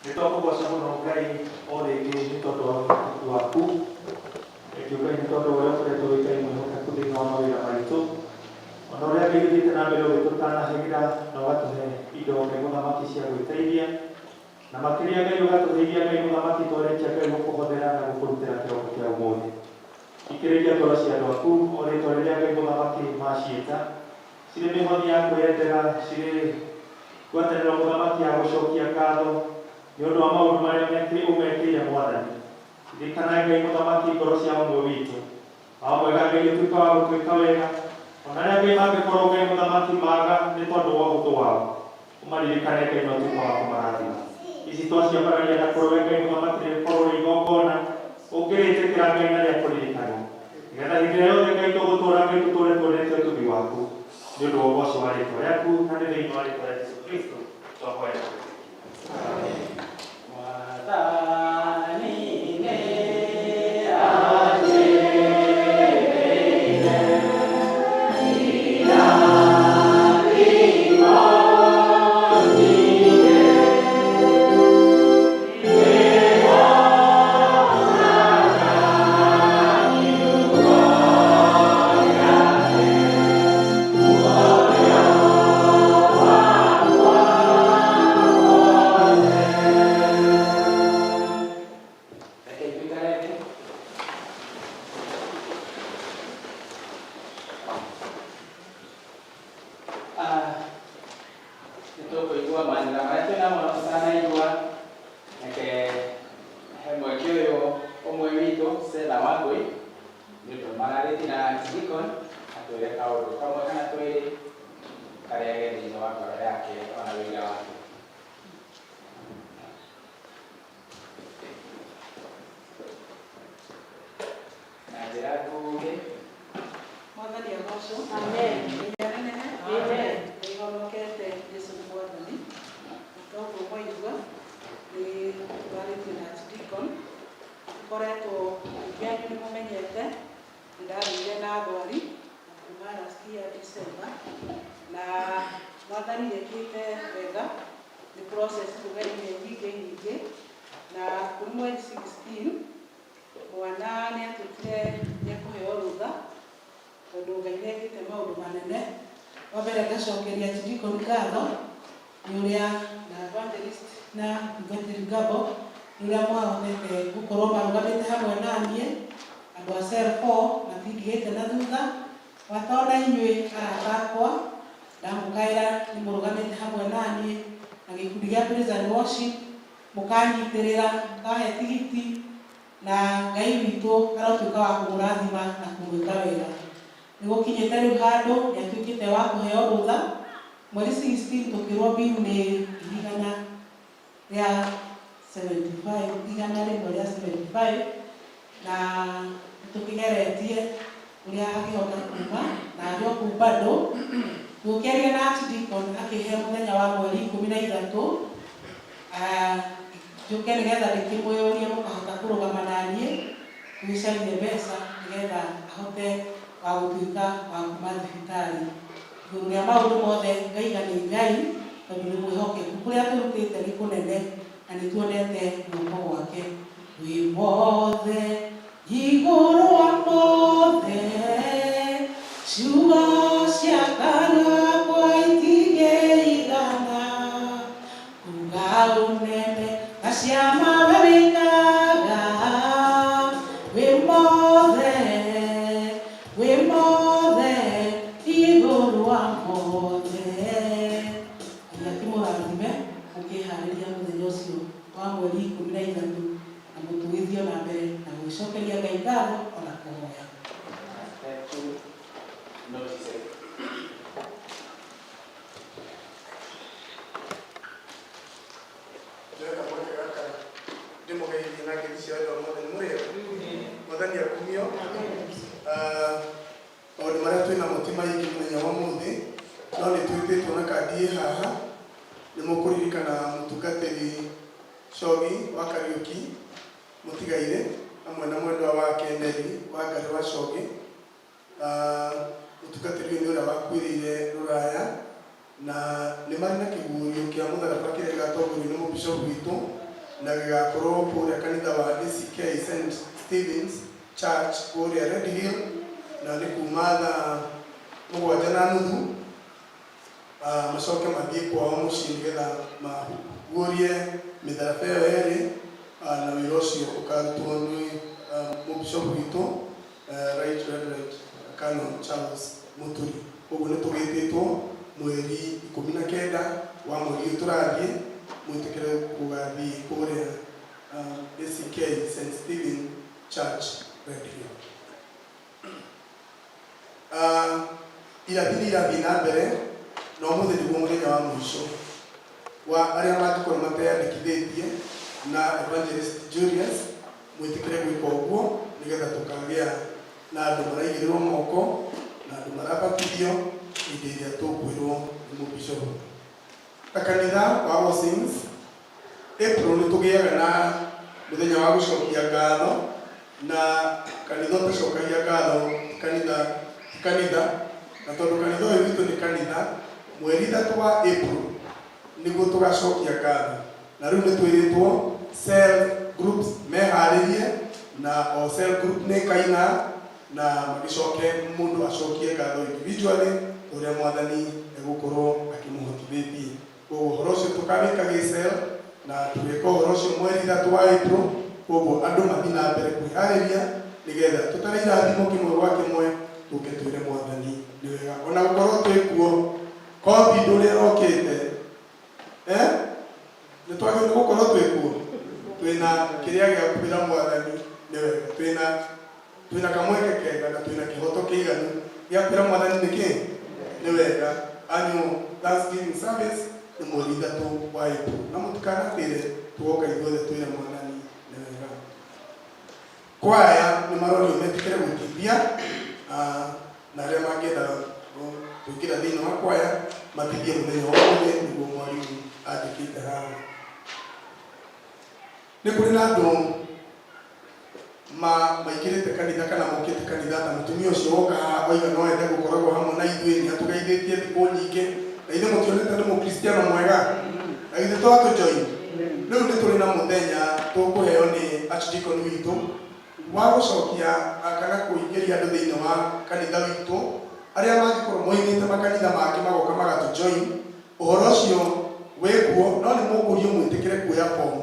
Nĩ twakũgoca mũno Ngai o rĩngĩ nĩ tondũ wa wĩhokeku waku. Thengiũ Ngai nĩ tondũ wa ũrĩa ũkoretwo wĩ Ngai mwĩhokeku thĩinĩ wa mawĩra maitũ. Ona ũrĩa Ngai ũthiĩte na mbere ũgĩtũtanahĩra na ũgatũhe indo Ngai mũthamaki cia gwĩteithia. Na makĩria Ngai ũgatũhe iria Ngai mũthamaki twarĩkia Ngai gũkũhothera na gũkũrutĩra kĩroko kĩa ũmũthĩ. Ikĩrĩria ngoro cia andũ aku o rĩtwa rĩrĩa Ngai mũthamaki maciĩta. Cirĩ mĩhothi ya kwĩyendera, cirĩ ngwatanĩro mũthamaki ya gũcokia ngatho nĩ ũndũ wa maũndũ marĩa ũmekĩire Mwathani. Ririkana Ngai mũthamaki ngoro cia ũmwe witũ. Wa mwega Ngai ũtuĩka wa gũtwĩka wega. Ona arĩa Ngai mangĩkorwo Ngai mũthamaki maga nĩ tondũ wa ũhũthũ wao, ũmaririkane Ngai na ũtuĩke wa kũmarathima. Ici twaciambararia na kũrĩ we Ngai mũthamaki rĩkorwo rĩ igongona ũngĩrĩtĩkĩra Ngai na rĩa kũririkanwo. Nĩgetha hĩndĩ ĩrĩa yothe Ngai tũgũtũũra Ngai tũtũũre tuonete ũtugi waku. Nĩ ũndũ wa ũgoco wa rĩtwa rĩaku na nĩ thĩinĩ wa rĩtwa rĩa Jesũ Kristo twahoya na gwĩtĩkia. Mwathani nĩ anjĩrĩire irathimo nyingĩ, nĩwonaga kiugo gĩake, muoyo wakwa wothe. Reke tũikare thĩ. Ah, nĩ tũkũigua manĩra marĩa twĩnamo tũtanaigua. Reke he mweke ũyũ ũmwe witũ Stella Wangũi nĩ ũndũ mararĩtie na Archdeacon atwĩre kaũndũ kamwe kana twĩrĩ karĩa ge thĩinĩ wa ngoro yake ona wĩira wake. Na njĩra nguhĩ. Mwathani agocwo. Amen. Ngai anenehe. Amen. Nĩhonokete Jesũ nĩ Mwathani. Na toguo mwaigua nĩ twarĩtie na Archdeacon. Tũkoretwo aingĩ anyu nĩ mũmenyete nĩ ndathire na ndwari na kuma last year December na Mwathani ekĩte wega nĩ process tũgereire nyingĩ nyingĩ na kũrĩ mweri 16 mwana nĩ atuĩkire nĩ ekũheo rũtha tondũ Ngai nĩ ekĩte maũndũ manene. Wa mbere ngacokeria Archdeacon ngatho nĩ ũrĩa na evangelist na mũtungatĩri Ngabo nĩ ũrĩa mwahotete gũkorwo marũgamĩte hamwe na niĩ. Andũ a Cell 4 matindigĩte na thutha watona inyuĩ arata akwa ndamũkaĩra nĩ mũrũgamĩte hamwe na niĩ na gĩkundi gĩa praise and worship mũkanyitĩrĩra mũkahe tigiti na Ngai witũ arotuĩka wa kũmũrathima na kũmwĩka wega. Nĩ gũkinyĩte rĩu handũ nĩ atuĩkĩte wa kũheo rũtha. Mweri 16 tũkĩrwo bill nĩ 175, 175, na nĩtũkĩgeretie ũrĩa angĩhota kuma na arĩ o kũu bado. Tũkĩaria na Archdeacon akĩhe mũthenya wa mweri 13 njũke nĩgetha ndĩkĩmwĩyũrie mũkahota kũrũgama na niĩ tũgĩcarie mbeca nĩgetha ahote wa gũtuĩka wa kuma thibitarĩ. Igũrũ rĩa maũndũ mothe ngaiga nĩ Ngai tondũ nĩ mwĩhokeku. Kũrĩa tũrutĩte nĩ kũnene na nĩ tuonete guoko gwake. Wĩ mothe igũrũ wa mothe, ciugo cia kanua kwa itingĩigana kuga ũnene na ciama we wĩkaga. Wĩ mothe, wĩ mothe igũrũ wa mothe. Ngai akĩmũrathime mũkĩharĩria mũthenya ũcio wa mweri 13 na mũtũgĩthiĩ na mbere na gũgĩcokeria Ngai ngatho ona kũhoya. Step two, notices. Njoe kamweke gaka ndĩmũgeithie na ngeithi cia wendo wa Mwathani. Mũrĩega? Mwathani akumio. Maũndũ marĩa twĩ namo ti maingĩ mũthenya wa ũmũthĩ, no nĩ twĩtĩtwo na kandi ĩ haha. Nĩ mũkũririkana mũtungatĩri Cogi wa Kariũki mũtigaire hamwe na mwendwa wake Neri wa Ngarĩ wa Cogi. Mũtungatĩri ũyũ nĩ ũrĩa wakuĩrĩire rũraya na nĩ marĩ na kĩguũrio kĩa mũtharaba kĩrĩa gĩgatongorio nĩ mũbishopu witũ na gĩgakorwo kũrĩa kanitha wa ACK St Stephen's Church kũrĩa Red Hill na nĩ kuma thaa 7:30, macoke mathiĩ kwao mũciĩ nĩgetha maguũrie mĩtharaba ĩyo ĩrĩ, na wĩra ũcio ũkarutwo nĩ mũbishopu witũ Right Reverend Canon Charles Mũturi. Koguo nĩ tũgĩtĩtwo mweri 19 wa mweri ũyũ tũrathiĩ mwĩtĩkĩre gũgathiĩ kũrĩa ACK St Stephen Church Red Hill. Irathi nĩ irathiĩ na mbere na ũmũthĩ nĩguo mũthenya wa mũico wa arĩa mangĩkorwo mateyandĩkithĩtie na Evangelist Julius, mwĩtĩkĩre gwĩka ũguo nĩgetha tũkagĩa na andũ maraigĩrĩrwo moko na andũ marabatithio hĩndĩ ĩrĩa tũkwĩrwo nĩ mũbishopu. Ta kanitha wa All Saints, April nĩ tũgĩaga na mũthenya wa gũcokia ngatho, na kanitha ũtacokagia ngatho ti kanitha, ti kanitha. Na tondũ kanitha ũyũ witũ nĩ kanitha, mweri 3 wa April nĩguo tũgacokia ngatho. Na rĩu nĩ twĩrĩtwo cell groups meharĩrie, na o cell group nĩ ĩkaina na magĩcoke mũndũ acokie ngatho individually ũrĩa Mwathani egũkorwo akĩmũhotithĩtie. Koguo ũhoro ũcio tũkawĩka gĩ cell na tũgeka ũhoro ũcio mweri 3 wa April. Koguo andũ mathiĩ na mbere kwĩharĩria nĩgetha tũtare irathimo kĩmwe gwa kĩmwe, tũke twĩre Mwathani nĩ wega. Ona gũkorwo twĩ kuo COVID ũrĩa ĩrokĩte, nĩ twagĩrĩirwo gũkorwo twĩ kuo twĩna kĩrĩa gĩa kwĩra Mwathani nĩ wega, twĩna kamweke kega na twĩna kĩhoto kĩiganu gĩa kwĩra Mwathani nĩkĩ nĩ wega. Annual Thanksgiving service nĩ mweri 3 wa April, na mũtikanatĩre, tũgoka ithuothe twĩre Mwathani nĩ wega. Kwaya nĩ marorio metĩkĩre gũtithia, na arĩa mangĩenda kũingĩra thĩinĩ wa kwaya matithie mũthenya wa ũmũthĩ, nĩguo mwarimũ andĩkĩte haha. Nĩ kũrĩ na andũ maingĩrĩte kanitha kana mokĩte kanitha, ta mũtumia ũcio woka haha oiga no ende gũkoragwo hamwe na ithuĩ, nĩ atũgeithĩtie thikũ nyingĩ, na ithuĩ mũtionete nĩ mũkristiano mwega, na ithuĩ twatũjoin. Rĩu nĩ tũrĩ na mũthenya tũkũheo nĩ archdeacon witũ wa gũcokia kana kũingĩria andũ thĩinĩ wa kanitha witũ arĩa mangĩkorwo moimĩte makanitha mangĩ magoka magatũjoin. Ũhoro ũcio wĩkuo, no nĩ mũkũrio mwĩtĩkĩre kuoya form,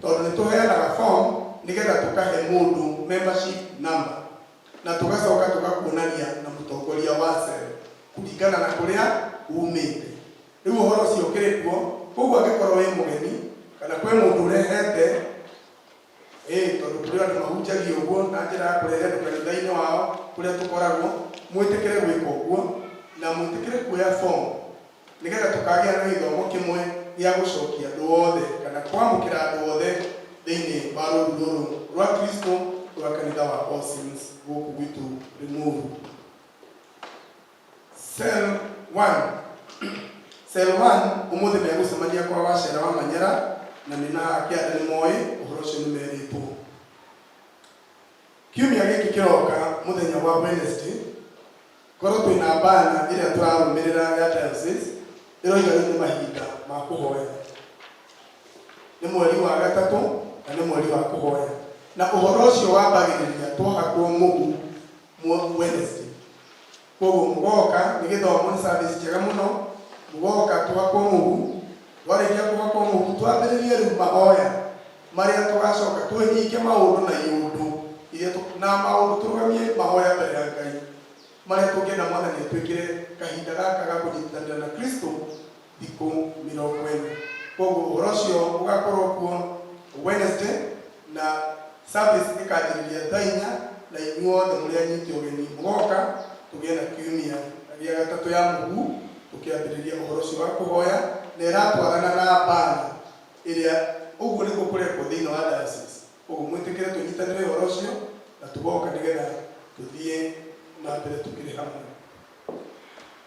tondũ nĩ tũheanaga form nĩgetha tũkahe mũndũ membership number, na tũgacoka tũgakuonania na mũtongoria wa cell kũringana na kũrĩa umĩte. Rĩu ũhoro ũcio ũkĩrĩ kuo. Koguo angĩkorwo wĩ mũgeni kana kwĩ mũndũ ũrehete, tondũ kũrĩ andũ mahunjagia ũguo na njĩra ya kũrehe andũ kanitha-inĩ wao kũrĩa tũkoragwo, mwĩtĩkĩre gwĩka ũguo na mwĩtĩkĩre kuoya form nĩgetha tũkagĩa na gĩthomo kĩmwe gĩa gũcokia andũ othe kana kwamũkĩra andũ othe thĩinĩ wa rũũru rũrũ rwa Kristo rwa kanitha wa All Saints gũkũ gwitũ Limuru. Cell 1, Cell 1 ũmũthĩ megũcemania kwa Wacera wa Manyara, na nĩ na kĩanda nĩ moĩ ũhoro ũcio, nĩ merĩtwo. Kiumia gĩkĩ kĩroka mũthenya wa Wednesday, korwo twĩna bana ĩrĩa tũrarũmĩrĩra ya diocese ĩroiga rĩu nĩ mahinda ma kũhoya, nĩ mweri wa gatatũ na nĩ mweri wa kũhoya, na ũhoro ũcio wambagĩrĩria twahakwo mũhu Wednesday. Koguo mũgoka nĩ gĩthomo, nĩ service njega mũno. Mũgoka twahakwo mũhu, twarĩkia kũhakwo mũhu twambĩrĩrie rĩu mahoya marĩa tũgacoka twĩhinge maũndũ na iũndũ iria na maũndũ, tũrũgamie mahoya mbere ya Ngai marĩa tũngĩenda Mwathani atwĩkĩre kahinda gaka ga kũnyitanĩra na Kristo thikũ 40. Koguo ũhoro ũcio ũgakorwo kuo Wednesday na service ĩkanjĩrĩria thaa 4, na inyuothe mũrĩ anyite ũgeni mũgoka tũgĩe na kiumia gĩa gatatũ ya mũhu tũkĩambĩrĩria ũhoro ũcio wa kũhoya, na ĩratwarana na bana ĩrĩa ũguo nĩguo kũrekwo thĩinĩ wa diocese. Koguo mwĩtĩkĩre tũnyitanĩre ũhoro ũcio na tũgoka nĩgetha tũthiĩ na mbere tũkĩrĩ hamwe.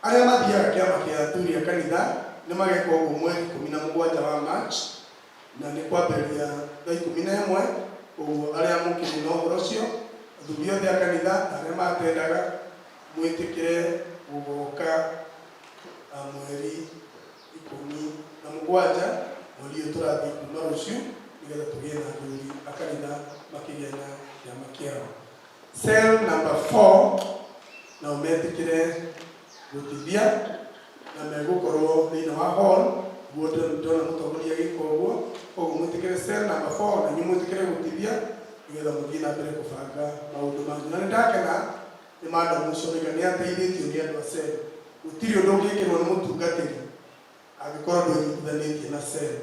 Arĩa mathiaga kĩama kĩa athuri a kanitha nĩ mageka ũguo mweri 17 wa March, na nĩ kwambĩrĩria thaa 11. Koguo arĩa mũkĩrĩ na ũhoro ũcio, athuri othe a kanitha na arĩa matendaga, mwĩtĩkĩre gũgoka mweri 17, mweri ũyũ tũrathiĩ kuma rũciũ, nĩgetha tũgĩe na athuri a kanitha makĩgĩa na kĩama kĩao. Cell number 4 nao metĩkĩre gũtithia na megũkorwo thĩinĩ wa hall, guo ndĩrona mũtongoria agĩka ũguo. Koguo mwĩtĩkĩre cell number 4 na inyuĩ mwĩtĩkĩre gũtithia nĩgetha mũthiĩ na mbere kũbanga maũndũ manyu. Na nĩ ndakena nĩ madam ũcio oiga nĩ ateithĩtio nĩ andũ a cell. Gũtirĩ ũndũ ũngĩkĩrwo nĩ mũtungatĩri angĩkorwo ndwĩnyitithanĩtie na cell.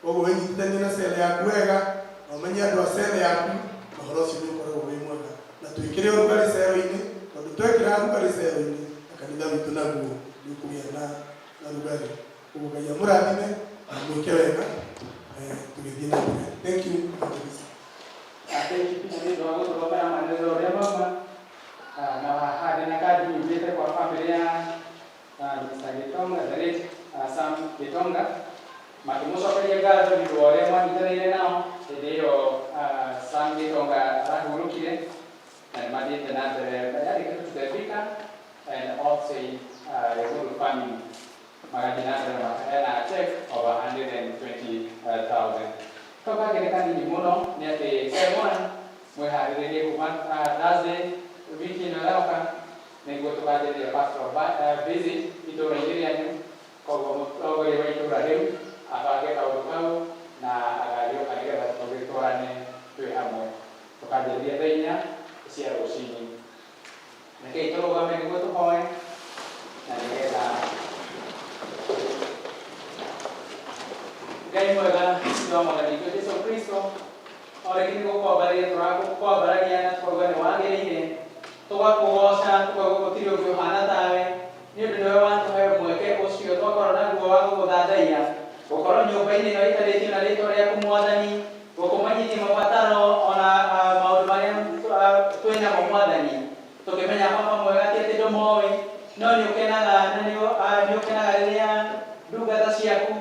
Koguo wĩnyitithanie na cell yaku wega na ũmenye andũ a cell yaku, na ũhoro ũcio nĩ ũkoragwo wĩ mwega. Na twĩkĩre ũrugarĩ cell-inĩ, tondũ twekĩra ũrugarĩ cell-inĩ na kanitha Kanitha witũ naguo nĩ ũkũgĩa na na rugarĩ. Ũguo Ngai amũrathime na mwĩke wega tũgĩthiĩ na mbere. Thank you, Evangelist. Thank you Peter nĩ ũndũ wa gũtũthomera maanĩrĩro ũrĩa mauma. Na haha ndĩ na kandi yumĩte kwa famĩlĩ ya Mr. Gitonga, the late Sam Gitonga, makĩmũcokeria ngatho nĩ ũndũ wa ũrĩa mwanyitanĩire nao hĩndĩ ĩyo Sam Gitonga arahurũkire, na nĩ mathiĩte na mbere yandĩkĩtwo to the vicar and all saint Limuru family, magathiĩ na mbere makaheana check of 120,000. Kau kangĩ nĩ kanini mũno, nĩ atĩ cell 1 mwĩharĩrĩrie kuma Thursday wiki ĩno ĩroka nĩguo tũkanjĩrĩria pastoral visit itũũra-inĩ rĩanyu. Koguo mũtongoria wa itũũra rĩu abange kaũndũ kau na agagĩũka nĩgetha tũgĩtwarane twĩ hamwe. Tũkanjĩrĩria thaa 4 cia rũcinĩ. Rekei tũrũgame nĩguo tũhoe na nĩgetha. Ngai mwega wa Mwathani witũ Jesu Kristo, o rĩngĩ nĩ gũkwambararia tũrakwambararia na tũkauga nĩ wagĩrĩire, tũgakũgoca, tũkauga gũtirĩ ũngĩ ũhana tawe, nĩ ũndũ nĩwe watũhe mweke ũcio twakorwo naguo wa gũgũthathaiya, gũkorwo nyũmba-inĩ ĩno ĩtarĩtio na rĩtwa rĩaku Mwathani, gũkũmenyithia mabataro ona maũndũ marĩa twĩ namo Mwathani, tũkĩmenya Baba mwega ti atĩ ndũmoĩ, no nĩ ũkenaga na nĩ ũkenaga rĩrĩa ndungata ciaku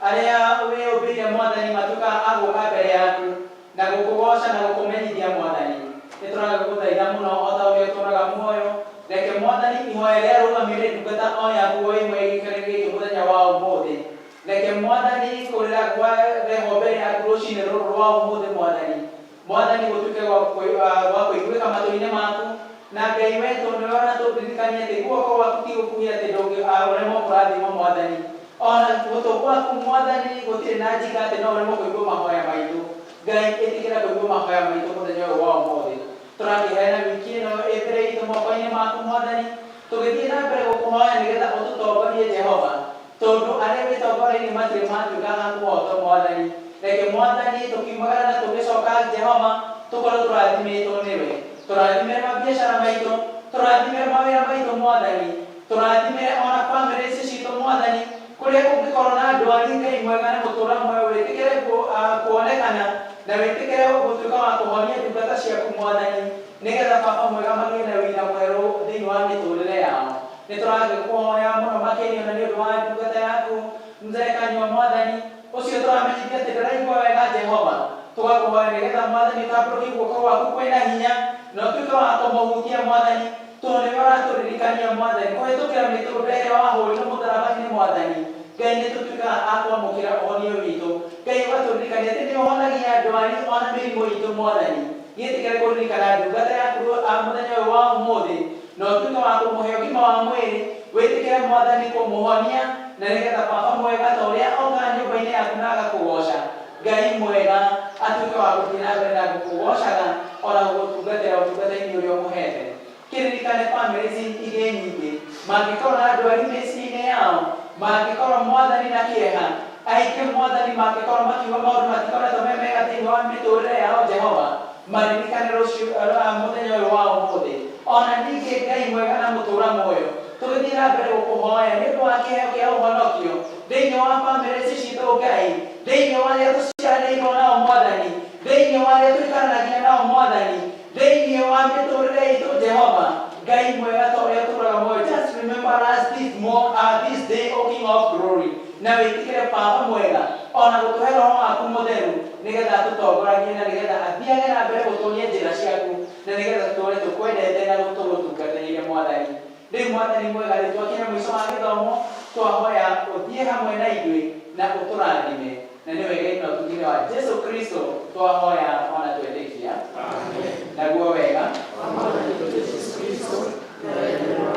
arĩa wĩyũmbĩire Mwathani matuĩka a gũka mbere yaku na gũkũgoca na gũkũmenyithia Mwathani. Nĩ tũragũthaitha mũno o ta ũrĩa ũtũũraga muoyo, reke Mwathani ihoya rĩa rũgamĩrĩre ndungata o yaku o ĩmwe gĩikaro gĩkĩ mũthenya wa ũmũthĩ. Reke Mwathani kũrĩra kwa rehwo mbere yaku rũcinĩ rũrũ rwa ũmũthĩ Mwathani, Mwathani gũtuĩke gwa kũiguĩka matũ-inĩ maku. Na Ngai wetũ, nĩwe ũratũririkania atĩ guoko gwaku ti gũkuhĩ atĩ ũremwo kũrathimwo Mwathani. Ona gũtũ gwaku Mwathani gũtirĩ na njika atĩ no ũremwo kũigua mahoya maitũ. Ngai ĩtĩkĩra kũigua mahoya maitũ mũthenya ũyũ wa ũmũthĩ. Tũrakĩheana wiki ĩno ĩ mbere itũ moko-inĩ maku Mwathani, tũgĩthiĩ na mbere gũkũhoya nĩgetha ũtũtongorie Jehova, tondũ arĩa wĩtongoreirie matirĩ matuĩka a kũhotwo Mwathani. Reke Mwathani tũkiumagara na tũgĩcoka Jehova tũkorwo tũrathimĩtwo nĩwe. Tũrathimĩre mabiacara maitũ, tũrathimĩre mawĩra maitũ Mwathani, tũrathimĩre ona bamĩrĩ ici citũ Mwathani, kũrĩa kũngĩkorwo na ndwari Ngai mwega na mũtũra muoyo wĩtĩkĩre kuonekana na wĩtĩkĩre gũtuĩka wa kũhonia ndungata ciaku Mwathani, nĩgetha Baba mwega magĩe na wĩira mwerũ thĩinĩ wa mĩtũrĩre yao. Nĩ tũragĩkũhoya mũno makĩria ona nĩ ũndũ wa ndungata yaku Mzee Kanyua Mwathani, ũcio tũramenyithia atĩ ndaraigua wega Jehova, tũgakũhoya nĩgetha Mwathani ũtambũrũkie guoko gwaku kwĩna hinya na ũtuĩke wa kũmũhutia Mwathani, tondũ nĩwe ũratũririkania Mwathani kũhĩtũkĩra mĩtũnda ĩrĩa wahũrirwo mũtharaba-inĩ Mwathani. Ngai nĩ tũtuĩkaga a kwamũkĩra ũhonio witũ. Ngai ũgatũririkania atĩ nĩ ũhonagia ndwari ona mĩrimũ itũ Mwathani. Gĩtĩkĩre kũririkana ndungata yaku mũthenya ũyũ wa ũmũthĩ na ũtuĩke wa kũmũhe ũgima wa mwĩrĩ, wĩtĩkĩre Mwathani kũmũhonia na nĩgetha Baba mwega ta ũrĩa okaga nyũmba-inĩ yaku na agakũgoca Ngai mwega atuĩke wa gũthiĩ na mbere na gũkũgocaga ona gũgũtungatĩra ũtungata-inĩ ũrĩa ũmũhete. Kĩririkane bamĩrĩ ici ingĩ nyingĩ mangĩkorwo na ndwari mĩciĩ-inĩ yao, mangĩkorwo Mwathani na kĩeha, aingĩ Mwathani mangĩkorwo makiuga maũndũ matikoretwo me mega thĩinĩ wa mĩtũrĩre yao Jehova, maririkane rũciũ mũthenya ũyũ wa ũmũthĩ. Ona ningĩ Ngai mwega na mũtũra muoyo, tũgĩthiĩ na mbere gũkũhoya nĩ ũndũ wa kĩheo kĩa ũhonokio thĩinĩ wa bamĩrĩ ici citũ Ngai, thĩinĩ wa arĩa tũciaranĩirwo nao Mwathani, thĩinĩ wa arĩa tũikaranagia nao Mwathani, thĩinĩ wa mĩtũrĩre itũ Jehova, Ngai mwega ta ũrĩa ũtũũraga muoyo, just remember us this day, O King of Glory, na wĩtĩkĩre Baba mwega ona gũtũhe Roho waku mũtheru nĩgetha atũtongoragie na nĩgetha athiage na mbere gũtũonia njĩra ciaku na nĩgetha tũtũũre tũkwendete na tũgũtungatĩire Mwathani. Rĩu Mwathani mwega, rĩ twakinya mũico wa gĩthomo, twahoya ũthiĩ hamwe na ithuĩ na ũtũrathime, na nĩ wega na ũtugire wa Jesu Kristo twahoya ona twetĩkia. Naguo wega. Wa Mwathani Jesu Kristo na wendo wa